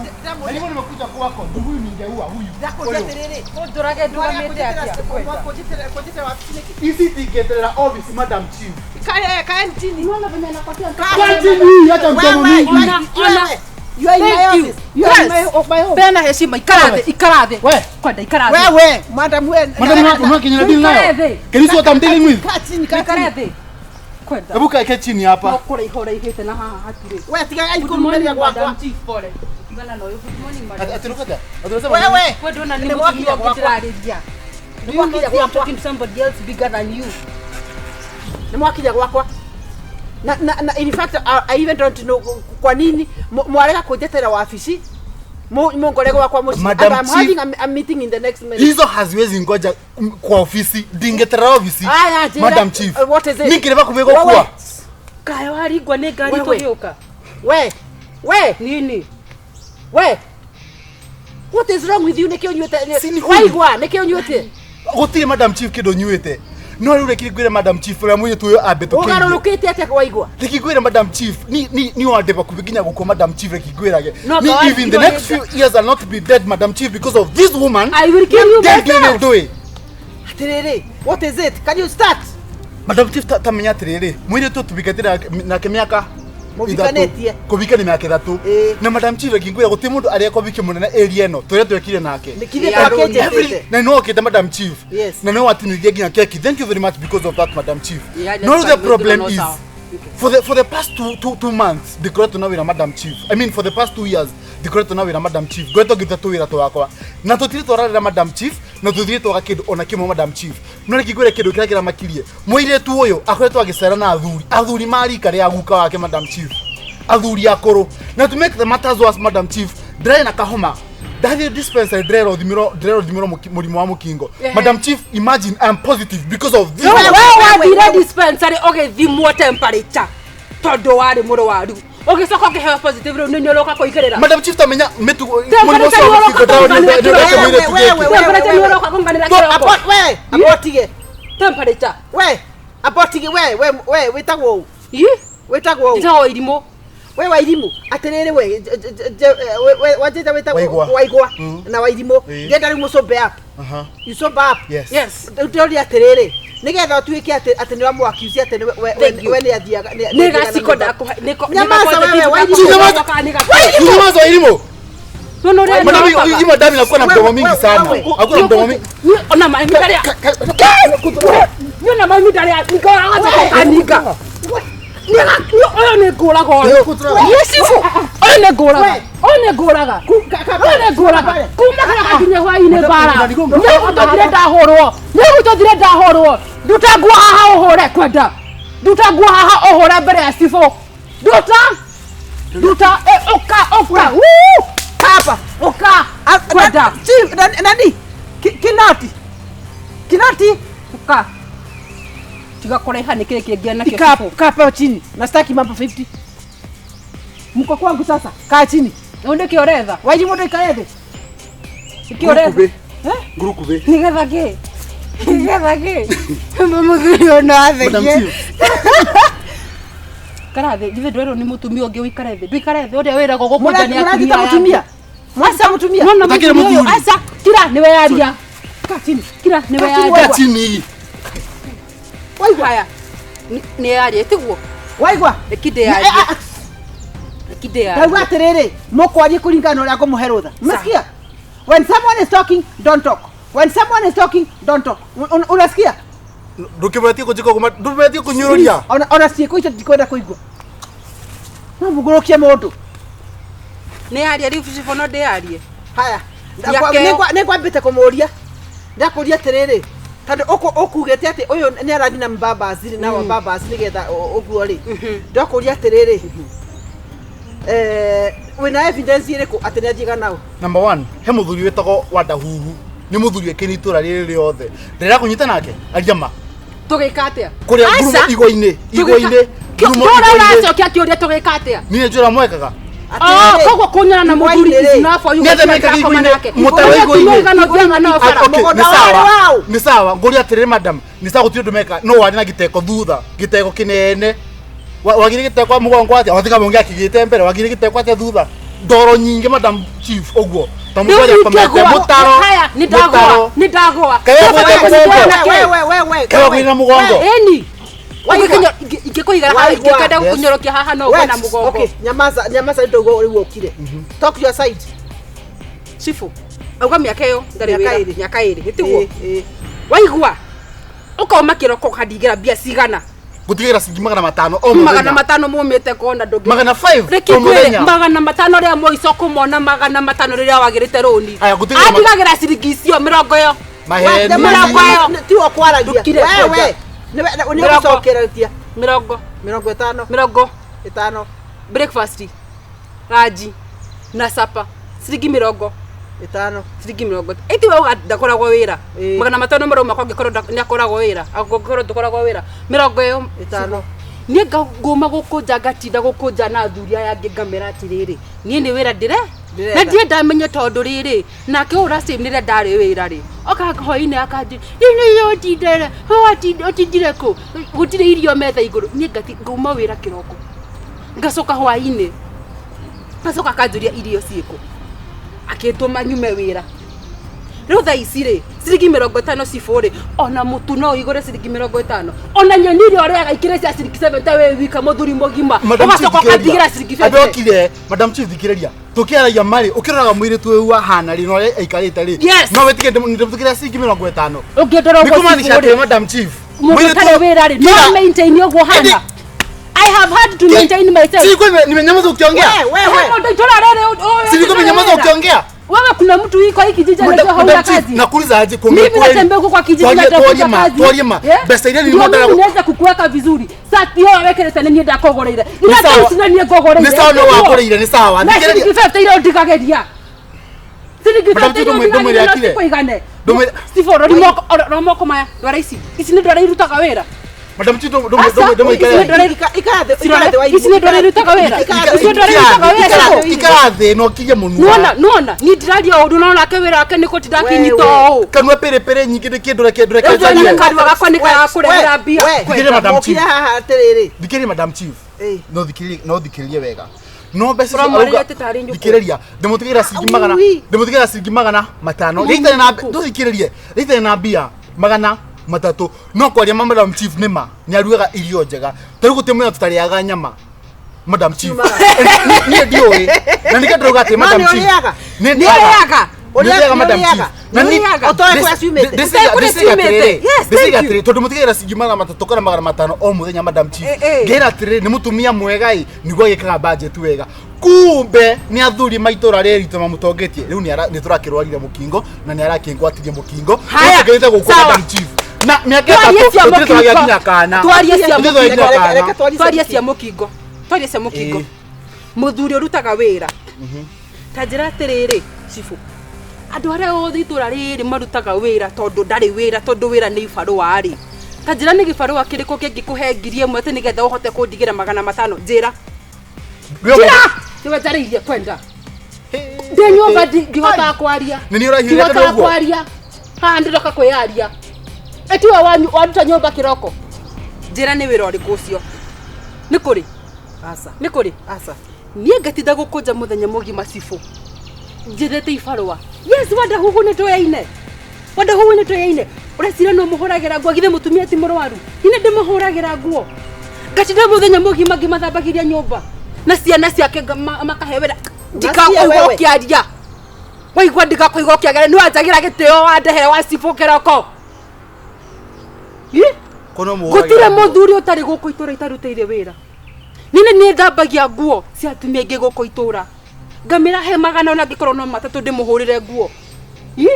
[SPEAKER 4] Na hivyo nimekuja kwako. Ndio huyu ningeua huyu.
[SPEAKER 2] Ndakũria atĩrĩrĩ.
[SPEAKER 6] Mũndũrage ndũgamĩte atĩa kwenda.
[SPEAKER 2] Kũnjĩtĩra wabici nĩkĩ?
[SPEAKER 4] Hizi tingeterera office Madam Chief.
[SPEAKER 2] Kae kae chini.
[SPEAKER 6] Unaona venye anapatia
[SPEAKER 2] Kae
[SPEAKER 4] chini, acha mdomo
[SPEAKER 2] Wewe,
[SPEAKER 4] mingi.
[SPEAKER 6] Ona, ona.
[SPEAKER 2] You are in my
[SPEAKER 6] Thank you.
[SPEAKER 2] office. You are in my,
[SPEAKER 6] Yes.
[SPEAKER 2] of my home.
[SPEAKER 6] Peana heshima, ikara thĩ, ikara thĩ.
[SPEAKER 4] We.
[SPEAKER 6] Kwenda ikara thĩ.
[SPEAKER 2] Wewe, madam wewe.
[SPEAKER 4] Madam unaona kenye na deal nayo?
[SPEAKER 6] Ikare
[SPEAKER 4] Can you see what I'm dealing with?
[SPEAKER 2] Kaa chini, kaa
[SPEAKER 6] Ikara
[SPEAKER 2] chini.
[SPEAKER 6] thĩ. Kwenda.
[SPEAKER 4] Hebu kae chini hapa.
[SPEAKER 6] No kũraiha ũraihĩte na haha hatirĩ.
[SPEAKER 2] Wewe tiga
[SPEAKER 6] Good
[SPEAKER 2] kũrumeria
[SPEAKER 6] morning,
[SPEAKER 2] gwakwa.
[SPEAKER 6] Madam Chief, pole. Tigana na ũyũ. Good morning, madam.
[SPEAKER 4] Atiruka. Atirusema.
[SPEAKER 2] Wewe.
[SPEAKER 6] Wewe ndona ni
[SPEAKER 2] Nĩ
[SPEAKER 6] mũtumia
[SPEAKER 2] mwakinya
[SPEAKER 6] ũngĩ
[SPEAKER 2] gwakwa.
[SPEAKER 6] ndĩrarĩria. Do you
[SPEAKER 2] Nĩ
[SPEAKER 6] not
[SPEAKER 2] mwakinya
[SPEAKER 6] see I'm
[SPEAKER 2] gwakwa.
[SPEAKER 6] talking to somebody else bigger than you?
[SPEAKER 2] Nĩ mwakinya gwakwa. Na, na, na in fact I even don't know kwa nini mwarega kũnjetera wabici mungore gwakwa mũciĩ.
[SPEAKER 4] Madam
[SPEAKER 2] And I'm
[SPEAKER 4] Chief.
[SPEAKER 2] having a meeting in the next minute.
[SPEAKER 4] Hizo haziwezi ngoja kwa ofisi, ndingetera ofisi.
[SPEAKER 2] Aya, njĩra.
[SPEAKER 4] Madam Chief.
[SPEAKER 2] What is it?
[SPEAKER 4] Ningireba kubego
[SPEAKER 2] Wewe.
[SPEAKER 4] kwa.
[SPEAKER 6] Kaĩ waringwo nĩ ngari
[SPEAKER 2] Wewe.
[SPEAKER 6] tũgĩũka?
[SPEAKER 2] We, we,
[SPEAKER 6] Nini?
[SPEAKER 2] we. What is wrong with you? Nĩkĩ ũnyuĩte?
[SPEAKER 4] Si ni huyu.
[SPEAKER 2] Waigua, nĩkĩ ũnyuĩte?
[SPEAKER 4] Gũtirĩ Madam Chief kĩndũ nyuĩte. No rĩu reke ngwĩre Madam Chief ũrĩa mũirĩtu ũyũ ambĩtũkĩire.
[SPEAKER 2] Ũgarũrũkĩte atĩa waigua?
[SPEAKER 4] Reke ngwĩre Madam Chief, ni wande bakubi nginya gũkua Madam Chief reke ngwĩrage.
[SPEAKER 6] No,
[SPEAKER 4] Ni
[SPEAKER 6] but
[SPEAKER 4] if in the next few years I'll not be dead Madam Chief because of this woman.
[SPEAKER 6] I will kill you
[SPEAKER 4] Then
[SPEAKER 6] myself.
[SPEAKER 4] do it.
[SPEAKER 2] Atĩrĩrĩ, what is it? Can you start?
[SPEAKER 4] Madam Chief ta menya atĩrĩrĩ, mũirĩtu ũyũ tũbikanĩte nake mĩaka
[SPEAKER 2] Mũbikanĩtie.
[SPEAKER 4] Kũbika nĩ mĩaka ĩtatũ.
[SPEAKER 2] Ĩĩ.
[SPEAKER 4] Na Madam Chief reke ngwĩre gũtirĩ mũndũ arĩa kũbikia mũnene area ĩno tũrĩa twekire nake.
[SPEAKER 2] Nĩkithĩ
[SPEAKER 3] Yeah,
[SPEAKER 2] twakĩnjĩtĩte?
[SPEAKER 4] Na no okĩte Madam Chief.
[SPEAKER 2] Yes.
[SPEAKER 4] Na no watinithirie nginya keki. Thank you very much because of that Madam Chief.
[SPEAKER 6] Yeah,
[SPEAKER 4] No
[SPEAKER 6] that's
[SPEAKER 4] the
[SPEAKER 6] fine.
[SPEAKER 4] problem
[SPEAKER 6] No
[SPEAKER 4] is
[SPEAKER 6] sawa.
[SPEAKER 4] for the past two months ndikoretwo na wĩra Madam Chief. I mean for the past 2 years ndikoretwo na wĩra Madam Chief. Ngoretwo ngĩruta tũwĩra twakwa. Na tũtirĩ twararĩra Madam Chief na tũtirĩ twaga kĩndũ ona kĩmwe Madam Chief. No reke ngwĩre kĩndũ kĩrĩa kĩramakirie. Mũirĩtu ũyũ akoretwo agĩcera na athuri. Athuri ma rika rĩa guka wake Madam Chief. Athuri akũrũ. Na to make the matters worse Madam Chief, ndĩrarĩ na kahoma. Ndathiĩ dispensary ndĩrerwo thimĩrwo mũrimũ wa mũkingo. Madam Chief, imagine I am positive because of this.
[SPEAKER 6] Wewe
[SPEAKER 2] Wewe,
[SPEAKER 6] wathire
[SPEAKER 2] wewe.
[SPEAKER 6] dispensary ũgĩthimwo temperature tondũ warĩ mũrwaru ũgĩcoka ũkĩheo positive rĩu nĩ ũroka kũigĩrĩra
[SPEAKER 4] Madam Chief tamenya mĩtugo mũrimũ
[SPEAKER 6] Temperature
[SPEAKER 4] ũcio wa
[SPEAKER 6] nĩ
[SPEAKER 4] mũkingo
[SPEAKER 6] ũroka
[SPEAKER 4] ndĩrerwo
[SPEAKER 6] kũiganĩra
[SPEAKER 4] mũirĩtu
[SPEAKER 2] Wewe,
[SPEAKER 4] gĩkĩ.
[SPEAKER 2] wewe,
[SPEAKER 6] temperature nĩ ũroka kũnganĩra kĩroko
[SPEAKER 2] Abort, we, abotige.
[SPEAKER 6] temperature
[SPEAKER 2] We, abotige, we, we, we, wĩtagwo ũ?
[SPEAKER 6] Ĩ?
[SPEAKER 2] Wĩtagwo ũ?
[SPEAKER 6] Njĩtagwo irimũ
[SPEAKER 2] We Wairimu, atĩrĩrĩ we, wanjĩta wĩtagwo
[SPEAKER 4] Waigua.
[SPEAKER 2] Waigua na Wairimu.
[SPEAKER 4] Ĩĩ.
[SPEAKER 2] Ndĩrenda rĩu mũcombe up.
[SPEAKER 4] Aha.
[SPEAKER 2] You sober up.
[SPEAKER 4] Yes.
[SPEAKER 6] yes
[SPEAKER 2] Rĩu ndĩroria atĩrĩrĩ, nĩgetha ũtuĩke atĩ atĩ nĩ wamũ-accuse atĩ nĩ
[SPEAKER 6] Thank you.
[SPEAKER 2] we nĩ athiaga
[SPEAKER 6] nĩ gaciko ndakũhe
[SPEAKER 2] Nyamaza wewe, Wairimu.
[SPEAKER 4] Nyamaza Wairimu.
[SPEAKER 6] Nona ũrĩa
[SPEAKER 4] Madam,
[SPEAKER 6] nyokaga.
[SPEAKER 4] hii madam inakuwa na mdomo mingi
[SPEAKER 2] Wewe,
[SPEAKER 4] sana.
[SPEAKER 2] wewe.
[SPEAKER 4] Hakuna mdomo mingi.
[SPEAKER 6] Ona maĩ ndarĩa niona maĩ ndarĩa nikaninga ũyũ nĩ ngũraga ũyũ Niĩ cibũ ũyũ nĩ ngũraga ũyũ nĩ ngũraga ũyũ nĩ ngũraga kuma kĩroka nginya hwaĩ-inĩ mbara nĩgũtũthire ndahũrwo nĩgũtũthire ndahũrwo nduta nguo haha ũhũre kwenda nduta nguo haha ũhũre mbere ya cibũ nduta nduta ũka ũka wuu
[SPEAKER 2] Hapa.
[SPEAKER 6] ũka kwenda
[SPEAKER 2] Chief, nani? Kinoti. Kinoti.
[SPEAKER 6] ũka tiga kũraiha nĩ kĩĩ kĩngĩ nakĩo
[SPEAKER 2] Kaa
[SPEAKER 6] cibũ
[SPEAKER 2] kaa pale chini. Na sitaki mambo 50. Mko kwangu sasa. Kaa chini.
[SPEAKER 6] Rĩu nĩkĩ ũretha
[SPEAKER 2] Wairimu ndũikare thĩ.
[SPEAKER 6] nĩkĩ ũretha
[SPEAKER 4] Ngurukube.
[SPEAKER 6] nĩgetha kĩ nĩgetha kĩ mũthuri ũyũ
[SPEAKER 4] Madam
[SPEAKER 6] athekie
[SPEAKER 4] Chief.
[SPEAKER 6] ikara thĩ githĩ ndwerwo nĩ mũtumia ũngĩ ũikare thĩ ndũikare thĩ ũrĩa wĩragwo gũkũnja nĩ
[SPEAKER 2] Mũranjĩta
[SPEAKER 6] atumia
[SPEAKER 2] mũtumia. Mwanjĩta mũtumia.
[SPEAKER 6] nona
[SPEAKER 4] Ũtakĩrĩ
[SPEAKER 6] mũtumia ũyũ
[SPEAKER 4] mũthuri.
[SPEAKER 6] aca kira nĩwe yaria
[SPEAKER 2] Kaa chini.
[SPEAKER 6] kira nĩwe
[SPEAKER 2] Kaa chini
[SPEAKER 6] yaria
[SPEAKER 4] Kaa chini.
[SPEAKER 2] Waigua.
[SPEAKER 6] haya nĩ yaria tiguo
[SPEAKER 2] Waigua.
[SPEAKER 6] reki ndĩyarie reki ndĩyarie
[SPEAKER 2] Ndauga atĩrĩrĩ, mũkwarie kũringana na ũrĩa ngũmũhe rũtha. Umesikia? When someone is talking, don't talk. When someone is talking, don't talk. Unasikia?
[SPEAKER 4] Ndũkĩbetie kũnjĩka ũguo, ndũbetie kũnyũrũria.
[SPEAKER 2] Ona ciĩko icio ndikwenda kũigua. No mũgũrũkie mũndũ.
[SPEAKER 6] Nĩ yaria rĩu cibũ no ndĩyarie.
[SPEAKER 2] Haya.
[SPEAKER 6] Nĩakeo.
[SPEAKER 2] Nĩngwambĩte kũmũria. Ndakũria atĩrĩrĩ, tondũ ũkugĩte atĩ ũyũ nĩ arathiĩ na mbambaci na wambambaci nĩgetha ũguo rĩ. Ndakũria atĩrĩrĩ, wĩna evidence ĩrĩkũ atĩ nĩ athiaga nao?
[SPEAKER 4] Number 1, he mũthuri wĩtagwo Wandahuhu. Nĩ mũthuri wĩkĩire itũra rĩrĩ rĩothe. Ndĩrera kũnyita nake, aria ma.
[SPEAKER 6] Tũgĩka atĩa?
[SPEAKER 4] Kũrĩa
[SPEAKER 6] Aca.
[SPEAKER 4] ngurumo igo-inĩ, igo-inĩ, ngurumo
[SPEAKER 6] Ndũra
[SPEAKER 4] igo-inĩ.
[SPEAKER 6] ũracokia kĩũria tũgĩka atĩa?
[SPEAKER 4] Niĩ njũra mwekaga.
[SPEAKER 6] Oh, koguo kũnyana na mũthuri is enough for you
[SPEAKER 4] Nĩ atĩa
[SPEAKER 6] gũtiga
[SPEAKER 4] mekaga
[SPEAKER 6] ndakoma
[SPEAKER 4] igo-inĩ?
[SPEAKER 6] nake.
[SPEAKER 4] Mũtaro
[SPEAKER 6] Ũrĩa
[SPEAKER 4] igo-inĩ.
[SPEAKER 6] atumia aigana ũthiaga nao bara.
[SPEAKER 4] Ah, okay,
[SPEAKER 3] Mũgũnda
[SPEAKER 4] nĩ sawa.
[SPEAKER 3] warĩ waũ?
[SPEAKER 4] Nĩ sawa ngũria atĩrĩrĩ madam nĩ sawa gũtirĩ ũndũ meka no warĩ na gĩteko thutha gĩteko kĩnene wagire gĩteko mũgongo atĩa watiga mũngĩ akĩgĩte mbere wagire gĩteko atĩa thutha ndoro nyingĩ madam chief ũguo ta
[SPEAKER 6] Rĩu
[SPEAKER 4] mũndũ arĩa akomete
[SPEAKER 6] ingĩgũa,
[SPEAKER 4] mũtaro
[SPEAKER 6] haya, nĩ ndagũa,
[SPEAKER 4] mũtaro
[SPEAKER 6] nĩ ndagũa.
[SPEAKER 4] Kaĩ
[SPEAKER 6] Kaba
[SPEAKER 4] wagũĩte
[SPEAKER 6] kũnyitwo
[SPEAKER 4] mũgongo?
[SPEAKER 6] na kĩ?
[SPEAKER 4] Kaĩ wagũire na mũgongo
[SPEAKER 6] Ĩni.
[SPEAKER 3] Waigua?
[SPEAKER 6] Ingĩkũigĩra haha,
[SPEAKER 3] Waigua?
[SPEAKER 6] ingĩkenda
[SPEAKER 4] Yes.
[SPEAKER 6] gũkũnyorokia haha no ũgwe na mũgongo.
[SPEAKER 2] Okay, nyamaza nyamaza ndio rĩu ũkire. Talk your side.
[SPEAKER 6] Chifu, auga mĩaka ĩyo ndarĩ
[SPEAKER 2] Mĩaka
[SPEAKER 6] wĩra,
[SPEAKER 2] ĩrĩ.
[SPEAKER 6] mĩaka ĩrĩ, nĩtiguo?
[SPEAKER 2] Ĩ, ĩ.
[SPEAKER 6] Waigua? Ũkauma kĩroko ũkandigĩra mbia cigana?
[SPEAKER 4] gũtigĩra ciringi 500 o
[SPEAKER 6] Magana
[SPEAKER 4] mũthenya
[SPEAKER 6] matano mumĩte kona ndũngĩ.
[SPEAKER 4] 500
[SPEAKER 6] Reke
[SPEAKER 4] o
[SPEAKER 6] ngwĩre,
[SPEAKER 4] mũthenya
[SPEAKER 6] 500 rĩa mũico kũmona 500 rĩrĩa wagĩrĩte rũni.
[SPEAKER 4] Aya, gũtigĩra
[SPEAKER 6] Atigagĩra ciringi icio mĩrongo ĩyo.
[SPEAKER 4] maheni
[SPEAKER 6] Mĩrongo ĩyo.
[SPEAKER 2] Tiwe kwaragia.
[SPEAKER 6] Ndũkire
[SPEAKER 2] Wewe.
[SPEAKER 6] kwanja.
[SPEAKER 2] Nĩwe nĩ
[SPEAKER 6] Mĩrongo.
[SPEAKER 2] ũgũcokereria.
[SPEAKER 6] Mĩrongo.
[SPEAKER 2] 50.
[SPEAKER 6] Mĩrongo.
[SPEAKER 2] Ĩtano.
[SPEAKER 6] Breakfast. Ranji. Na sapa. Ciringi mĩrongo.
[SPEAKER 2] Ĩtano.
[SPEAKER 6] Ciringi mĩrongo. Ĩti we uga ndakoragwo wĩra.
[SPEAKER 2] Ĩ.
[SPEAKER 6] 500 marauma kwa angĩkorwo nĩakoragwo wĩra. Angĩkorwo ndũkoragwo wĩra. Mĩrongo ĩyo.
[SPEAKER 2] Ĩtano.
[SPEAKER 6] Niĩ ngũma gũkũnja ngatinda gũkũnja na athuri aya angĩ ngamera atĩrĩrĩ niĩ nĩ wĩra ndĩre
[SPEAKER 2] Ndĩrenda.
[SPEAKER 6] na ndirĩ ndamenya tondũ rĩrĩ nake ũyũ ũracĩ rĩrĩa ndarĩ wĩra rĩ oka hwainĩ akanjĩ nĩ ũtindere ũtindire kũ gũtirĩ irio metha igũrũ niĩ ngauma wĩra kĩroko ngacoka hwainĩ ngacoka akanjũria irio ciĩkũ akĩtũma nyume wĩra rĩu thaa ici rĩ ciringi 50 cibũ rĩ ona mũtu no ũigũre ciringi 50 ona nyeni iria ũrĩaga ikĩrĩ cia ciringi 70 wĩ wika mũthuri mũgima
[SPEAKER 4] Madam Chief,
[SPEAKER 6] ũgacoka ũkandigĩra
[SPEAKER 4] thikĩrĩria.
[SPEAKER 6] ciringi
[SPEAKER 4] Andũ
[SPEAKER 6] 50
[SPEAKER 4] okire madam chief thikĩrĩria tũkĩaragia marĩ ũkĩroraga mũirĩtu ũyũ ahana rĩ na ũrĩa aikarĩte rĩ
[SPEAKER 6] Yes.
[SPEAKER 4] no wĩtĩkie ndĩmũtigĩra ciringi 50
[SPEAKER 6] ũngĩndora
[SPEAKER 4] nĩ
[SPEAKER 6] ũguo
[SPEAKER 4] kũmaanisha
[SPEAKER 6] cibũ
[SPEAKER 4] atĩrĩ
[SPEAKER 6] rĩ
[SPEAKER 4] madam chief
[SPEAKER 6] mũndũ
[SPEAKER 4] mũirĩtu
[SPEAKER 6] ũtarĩ wĩra rĩ
[SPEAKER 4] Kira.
[SPEAKER 6] no maintain ũguo hana
[SPEAKER 4] Ĩndĩ-
[SPEAKER 6] I have had to maintain myself.
[SPEAKER 4] Si kwani nimenyamaza ukiongea?
[SPEAKER 2] We, we,
[SPEAKER 6] He mũndũ itũra rĩrĩ
[SPEAKER 4] Si nilikuwa nimenyamaza ukiongea?
[SPEAKER 6] Wewe kuna mtu iko hii kijiji anajua hauna
[SPEAKER 4] Madam Chief,
[SPEAKER 6] kazi.
[SPEAKER 4] nakuuliza aje kuongea
[SPEAKER 6] Mimi
[SPEAKER 4] kweli?
[SPEAKER 6] natembea huko kwa kijiji natafuta
[SPEAKER 4] Twarie ma,
[SPEAKER 6] kazi.
[SPEAKER 4] twarie ma.
[SPEAKER 6] Yeah?
[SPEAKER 4] Mbeca iria
[SPEAKER 6] Ndio
[SPEAKER 4] nilikuwa
[SPEAKER 6] mimi naweza kukuweka vizuri. Sati hiyo wekere tene niĩ ndakũgũrĩire.
[SPEAKER 4] Nĩ
[SPEAKER 6] Ira
[SPEAKER 4] sawa.
[SPEAKER 6] thaa ici niĩ ngũgũrĩire.
[SPEAKER 4] Nĩ sawa no wakũrĩire, nĩ sawa.
[SPEAKER 6] Na
[SPEAKER 4] Thikĩrĩria.
[SPEAKER 6] ciringi 50 iria ũndigagĩria. Ciringi
[SPEAKER 4] Madam
[SPEAKER 6] 50
[SPEAKER 4] Chief,
[SPEAKER 6] iria
[SPEAKER 4] ndũmwĩre
[SPEAKER 6] ũndigagĩria no
[SPEAKER 4] akire.
[SPEAKER 6] cikũigane.
[SPEAKER 4] Ndũmwĩre-
[SPEAKER 6] Steve, rori moko, rora moko maya. Ndwara ici. Ici nĩ ndwara irutaga wĩra.
[SPEAKER 4] Madam Chief,
[SPEAKER 6] Aca,
[SPEAKER 4] ndũmwĩre
[SPEAKER 6] ici nĩ ndwara
[SPEAKER 2] Ikara thĩ, ikara thĩ
[SPEAKER 6] Ici nĩ ndwara irutaga wĩra. Ici nĩ ndwara irutaga wĩra. Steve.
[SPEAKER 4] Ikara thĩ na ũkirie mũnua.
[SPEAKER 6] Nuona, nuona, niĩ ndiraria ũndũ no nake wĩra wake nĩ kũtinda akinyita ũũ.
[SPEAKER 4] Kanua pĩrĩpĩrĩ nyingĩ nĩ kĩndũ reke ndũreke
[SPEAKER 6] Rĩu
[SPEAKER 4] njarie.
[SPEAKER 6] nĩ kanua gakwa nĩ karakũrehera mbia.
[SPEAKER 4] Thikĩrĩria Madam Chief.
[SPEAKER 2] Mokire haha atĩrĩrĩ.
[SPEAKER 4] Thikĩrĩria Madam Chief.
[SPEAKER 2] Ĩ.
[SPEAKER 4] No thikĩrĩrie, no thikĩrĩrie wega. No mbeca icio
[SPEAKER 6] Ũramwarĩria
[SPEAKER 4] arauga-
[SPEAKER 6] atĩ tarĩ nyũkwa.
[SPEAKER 4] thikĩrĩria ndĩmũtigĩra ciringi magana
[SPEAKER 2] Ui.
[SPEAKER 4] ndĩmũtigĩra ciringi 500 rĩitarĩ na ndũthikĩrĩrie rĩitarĩ na mbia 300 no kwaria ma Madam Chief nĩ ma nĩ arugaga irio njega ta rĩu gũtirĩ mũthenya tũtarĩaga nyama Madam Chief niĩ ndiũĩ na nĩkĩo ndĩrauga atĩ
[SPEAKER 2] No,
[SPEAKER 4] Madam
[SPEAKER 2] nĩ
[SPEAKER 4] Chief
[SPEAKER 2] ũrĩaga?
[SPEAKER 4] nĩ
[SPEAKER 6] Nĩ ũrĩaga?
[SPEAKER 4] Nĩ ndĩaga Madam
[SPEAKER 2] Nĩ ũrĩaga?
[SPEAKER 4] Chief na
[SPEAKER 6] Nĩ
[SPEAKER 4] nĩ
[SPEAKER 6] ũrĩaga?
[SPEAKER 2] Ũtoĩ kũrĩa ciumĩte?
[SPEAKER 6] Ũtoĩ kũrĩa ciumĩte? Yes,
[SPEAKER 4] ndĩciria
[SPEAKER 6] thank you.
[SPEAKER 4] atĩrĩ tondũ mũtigagĩra ciringi 300 kana 500 o mũthenya Madam Chief
[SPEAKER 6] Eh, eh.
[SPEAKER 4] ngera atĩrĩrĩ nĩ mũtumia mwega ĩ nĩguo agĩkaga budget wega kumbe nĩ athuri maitũra rĩrĩ ritũ mamũtongetie rĩu nĩ tũrakĩrwarire mũkingo na nĩ arakĩngwatirie mũkingo
[SPEAKER 6] Haya,
[SPEAKER 4] Rĩu tũkĩrĩte gũkũ
[SPEAKER 6] sawa.
[SPEAKER 4] Madam Chief na mĩaka
[SPEAKER 6] Twarie
[SPEAKER 4] 3
[SPEAKER 6] cia
[SPEAKER 4] tũtirĩ tũragĩa
[SPEAKER 6] mũkingo.
[SPEAKER 4] nginya kana
[SPEAKER 6] Twarie cia
[SPEAKER 4] Tũtirĩ tũragĩa nginya
[SPEAKER 6] mũkingo.
[SPEAKER 4] kana.
[SPEAKER 2] Reke twarie cia
[SPEAKER 6] Twarie cia mũkingo. Twarie cia mũkingo.
[SPEAKER 4] Ĩ.
[SPEAKER 6] Mũthuri ũrutaga wĩra. Ta njĩra atĩrĩrĩ, cibũ. Andũ arĩa othe itũra rĩrĩ marutaga wĩra tondũ ndarĩ wĩra tondũ wĩra nĩ ibarũa rĩ. Ta njĩra nĩ gĩbarũa kĩrĩkũ kĩngĩkũhe 1000 atĩ nĩgetha ũhote kũndigĩra 500? Njĩra. Njĩra! Nĩwe njarĩirie kwenda. Ndĩ nyũmba ndihotaga kwaria.
[SPEAKER 4] Nĩ niĩ ũrahiũrĩte
[SPEAKER 6] Ndihotaga
[SPEAKER 4] ũguo?
[SPEAKER 6] kwaria. Haha ndĩroka kwĩyaria. Ĩtiwe waruta nyũmba kĩroko. Njĩra nĩ wĩra ũrĩkũ ũcio? Nĩ kũrĩ?
[SPEAKER 2] Aca.
[SPEAKER 6] Nĩ kũrĩ?
[SPEAKER 2] Aca.
[SPEAKER 6] Niĩ ngatinda gũkũnja mũthenya mũgima cibũ. Njethete ibarũa. Yes, Wadahuhu nĩ tũyaine. Wadahuhu nĩ tũyaine. Ũreciria no mũhũragĩra nguo githĩ mũtumia ti mũrwaru? Niĩ ndĩmũhũragĩra nguo. Ngatinda mũthenya mũgima ngĩmathambagĩria nyũmba. Na ciana ciake makahe wĩra. Ndikakũigua
[SPEAKER 2] wewe.
[SPEAKER 6] ũkĩaria. Waigua ndikakũigua ũkĩaria nĩ wanjagĩra gĩtĩo wandehere wa cibũ kĩroko. Ĩ?
[SPEAKER 4] Kono mũhũragĩra
[SPEAKER 6] Gũtirĩ
[SPEAKER 4] nguo.
[SPEAKER 6] mũthuri ũtarĩ gũkũ itũra itarutĩire wĩra. Niĩ nĩ thambagia nguo cia atumia aingĩ gũkũ itũra. Ngamĩra he magana ona angĩkorwo no matatũ ndĩmũhũrĩre nguo. Ĩ?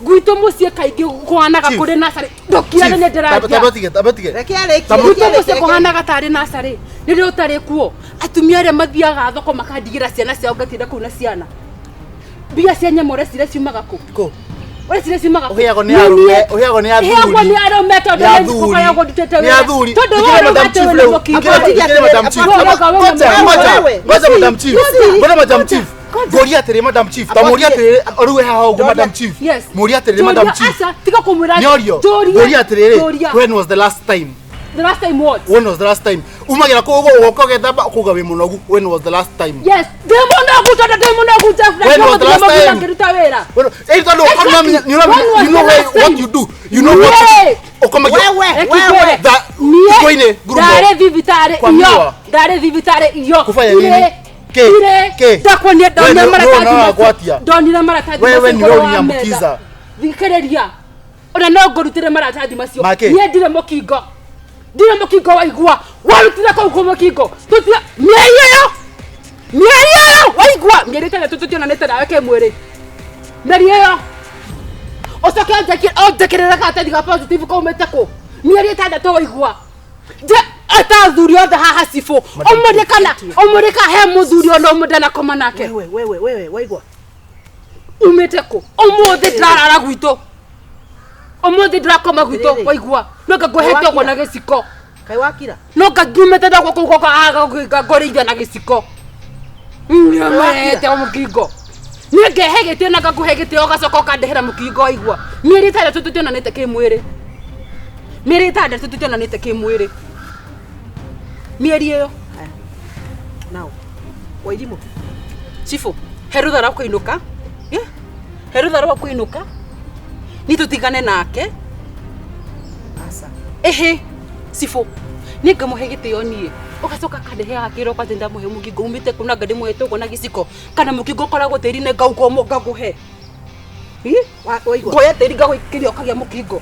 [SPEAKER 6] Gwitũ mũciĩ kaingĩ kũhanaga
[SPEAKER 4] Chief.
[SPEAKER 6] kũrĩ nacarĩ. Ndũkirane nĩ ndĩraria.
[SPEAKER 4] Tamba tige, tamba tige.
[SPEAKER 2] Reke arĩkie.
[SPEAKER 4] Tamu-
[SPEAKER 6] Gwitũ mũciĩ kũhanaga tarĩ nacarĩ. Rĩrĩa ũtarĩ kuo, atumia arĩa mathiaga thoko makandigĩra ciana ciao ngatinda kũu na ciana. Mbia cia nyama ũreciria ciumaga kũ?
[SPEAKER 4] Kũ?
[SPEAKER 6] Ũreciria ciumaga kũ?
[SPEAKER 4] Ũheagwo nĩ arũme, ũheagwo nĩ athuri.
[SPEAKER 6] Heagwo nĩ arũme tondũ
[SPEAKER 4] Nĩ
[SPEAKER 6] nĩ
[SPEAKER 4] athuri.
[SPEAKER 6] ngũkoragwo ndutĩte
[SPEAKER 4] Nĩ
[SPEAKER 6] wĩra.
[SPEAKER 4] athuri.
[SPEAKER 6] Tondũ
[SPEAKER 4] Thikĩrĩria
[SPEAKER 6] wewe
[SPEAKER 4] Madam
[SPEAKER 6] ũrauga
[SPEAKER 4] Chief
[SPEAKER 6] atĩ wĩ
[SPEAKER 4] rĩu.
[SPEAKER 6] mũkingo.
[SPEAKER 4] Thikĩrĩria Madam Chief.
[SPEAKER 6] Wewe ũrauga wĩ
[SPEAKER 4] Ngoja,
[SPEAKER 6] mũkingo.
[SPEAKER 4] ngoja,
[SPEAKER 2] Wewe.
[SPEAKER 4] ngoja Madam Chief.
[SPEAKER 2] Ngoja.
[SPEAKER 4] Ngoja Madam Chief. Ngoria atĩrĩ Madam Chief. Ta mũria atĩrĩrĩ rĩu we haha ũguo Madam Chief.
[SPEAKER 6] Yes.
[SPEAKER 4] Mũria atĩrĩrĩ Madam
[SPEAKER 6] Njũria,
[SPEAKER 4] Chief.
[SPEAKER 6] aca, tiga kũmwĩra.
[SPEAKER 4] Nĩorio.
[SPEAKER 6] Njũria.
[SPEAKER 4] Ngoria atĩrĩrĩ.
[SPEAKER 6] Njũria.
[SPEAKER 4] When was the last time?
[SPEAKER 6] The last time what?
[SPEAKER 4] When was the last time? Umagira kũu ũguo ũgoka ũgethamba ũkauga wĩ mũnogu. When was the last time?
[SPEAKER 6] Yes, ndĩ mũnogu tondũ ndĩ mũnogu Jeff, na
[SPEAKER 4] When was the last
[SPEAKER 6] ndĩmũthire
[SPEAKER 4] time?
[SPEAKER 6] ngĩruta wĩra.
[SPEAKER 4] When- Eh, tondũ
[SPEAKER 6] Exactly.
[SPEAKER 4] ũkamenya- nĩ ũramenya-
[SPEAKER 6] When was
[SPEAKER 4] you know
[SPEAKER 6] the
[SPEAKER 4] why-
[SPEAKER 6] last
[SPEAKER 4] what
[SPEAKER 6] time?
[SPEAKER 4] you do. You know what
[SPEAKER 6] Niĩ.
[SPEAKER 4] ũkomagia
[SPEAKER 2] Wewe,
[SPEAKER 6] Reke
[SPEAKER 2] wewe.
[SPEAKER 6] ngwĩre.
[SPEAKER 4] Tha-
[SPEAKER 6] Niĩ
[SPEAKER 4] Igwa-inĩ, ngurumo.
[SPEAKER 6] ndarĩ thibitarĩ
[SPEAKER 4] Kwa
[SPEAKER 6] iyo
[SPEAKER 4] miwa.
[SPEAKER 6] ndarĩ thibitarĩ iyo
[SPEAKER 4] Kufanya nini?
[SPEAKER 6] Irĩ,
[SPEAKER 4] Kĩ?
[SPEAKER 6] irĩ.
[SPEAKER 4] Kĩ?
[SPEAKER 6] Ndakuonia
[SPEAKER 4] Wewe
[SPEAKER 6] ndonire
[SPEAKER 4] nĩ-
[SPEAKER 6] maratathi
[SPEAKER 4] nĩ
[SPEAKER 6] macio.
[SPEAKER 4] ũragwatia.
[SPEAKER 6] Ndonire maratathi
[SPEAKER 4] Wewe
[SPEAKER 6] macio
[SPEAKER 4] nĩ
[SPEAKER 6] igũrũ wa
[SPEAKER 4] ũraunyambukiza.
[SPEAKER 6] metha. Thikĩrĩria ona no ngũrutĩre maratathi macio
[SPEAKER 4] Makĩ?
[SPEAKER 6] niĩ ndirĩ mũkingo ndirĩ mũkingo waigua warutire kũu kũ mũkingo tũtira mĩeri ĩyo mĩeri ĩyo waigua mĩeri ĩtandatũ tũtionanĩte nawe kĩmwĩrĩ mĩeri ĩyo ũcoke ũnjĩkĩrĩre karatathi ga positive kaumĩte kũ mĩeri ĩtandatũ waigua nje ata athuri othe haha cibũ ũmũrĩ kana ũmũrĩ ka he mũthuri ona ũmwe ndanakoma nake
[SPEAKER 2] Wewe, wewe, wewe, waigua.
[SPEAKER 6] umĩte kũ ũmũthĩ ndĩrarara gwitũ ũmũthĩ ndĩrakoma gwitũ
[SPEAKER 2] Rĩrĩ.
[SPEAKER 6] waigua no ngangũhete ũguo na gĩciko
[SPEAKER 2] Kai wakira.
[SPEAKER 6] no ngangiumĩte ndagwo kũu ngũrĩithia na gĩciko nĩmete mũkingo niĩ ngehe gĩtĩo na ngakũhe gĩtĩo ũgacoka ũkandehera mũkingo waigua mĩeri ĩtandatũ tũtionanĩte kĩmwĩrĩ mĩeri ĩtandatũ tũtionanĩte kĩmwĩrĩ mĩeri ĩyo
[SPEAKER 2] Now. Wairimu.
[SPEAKER 6] cibũ he rũtha rwa kũinũka Yeah. he rũtha rwa kũinũka ni tũtigane nake
[SPEAKER 2] Asa.
[SPEAKER 6] ĩhĩ cibũ niĩ ngamũhe gĩtĩo niĩ ũgacoka kandeheaga kĩroko atĩ ndamũhe mũkingo umĩte kũ na nga ndĩmũhete ũguo na gĩciko kana mũkingo ũkoragwo tĩri-inĩ ngauga ũmwe ngakũhe Ĩ?
[SPEAKER 2] Waigua.
[SPEAKER 6] ngoya tĩri ngagũikĩria ũkagĩa mũkingo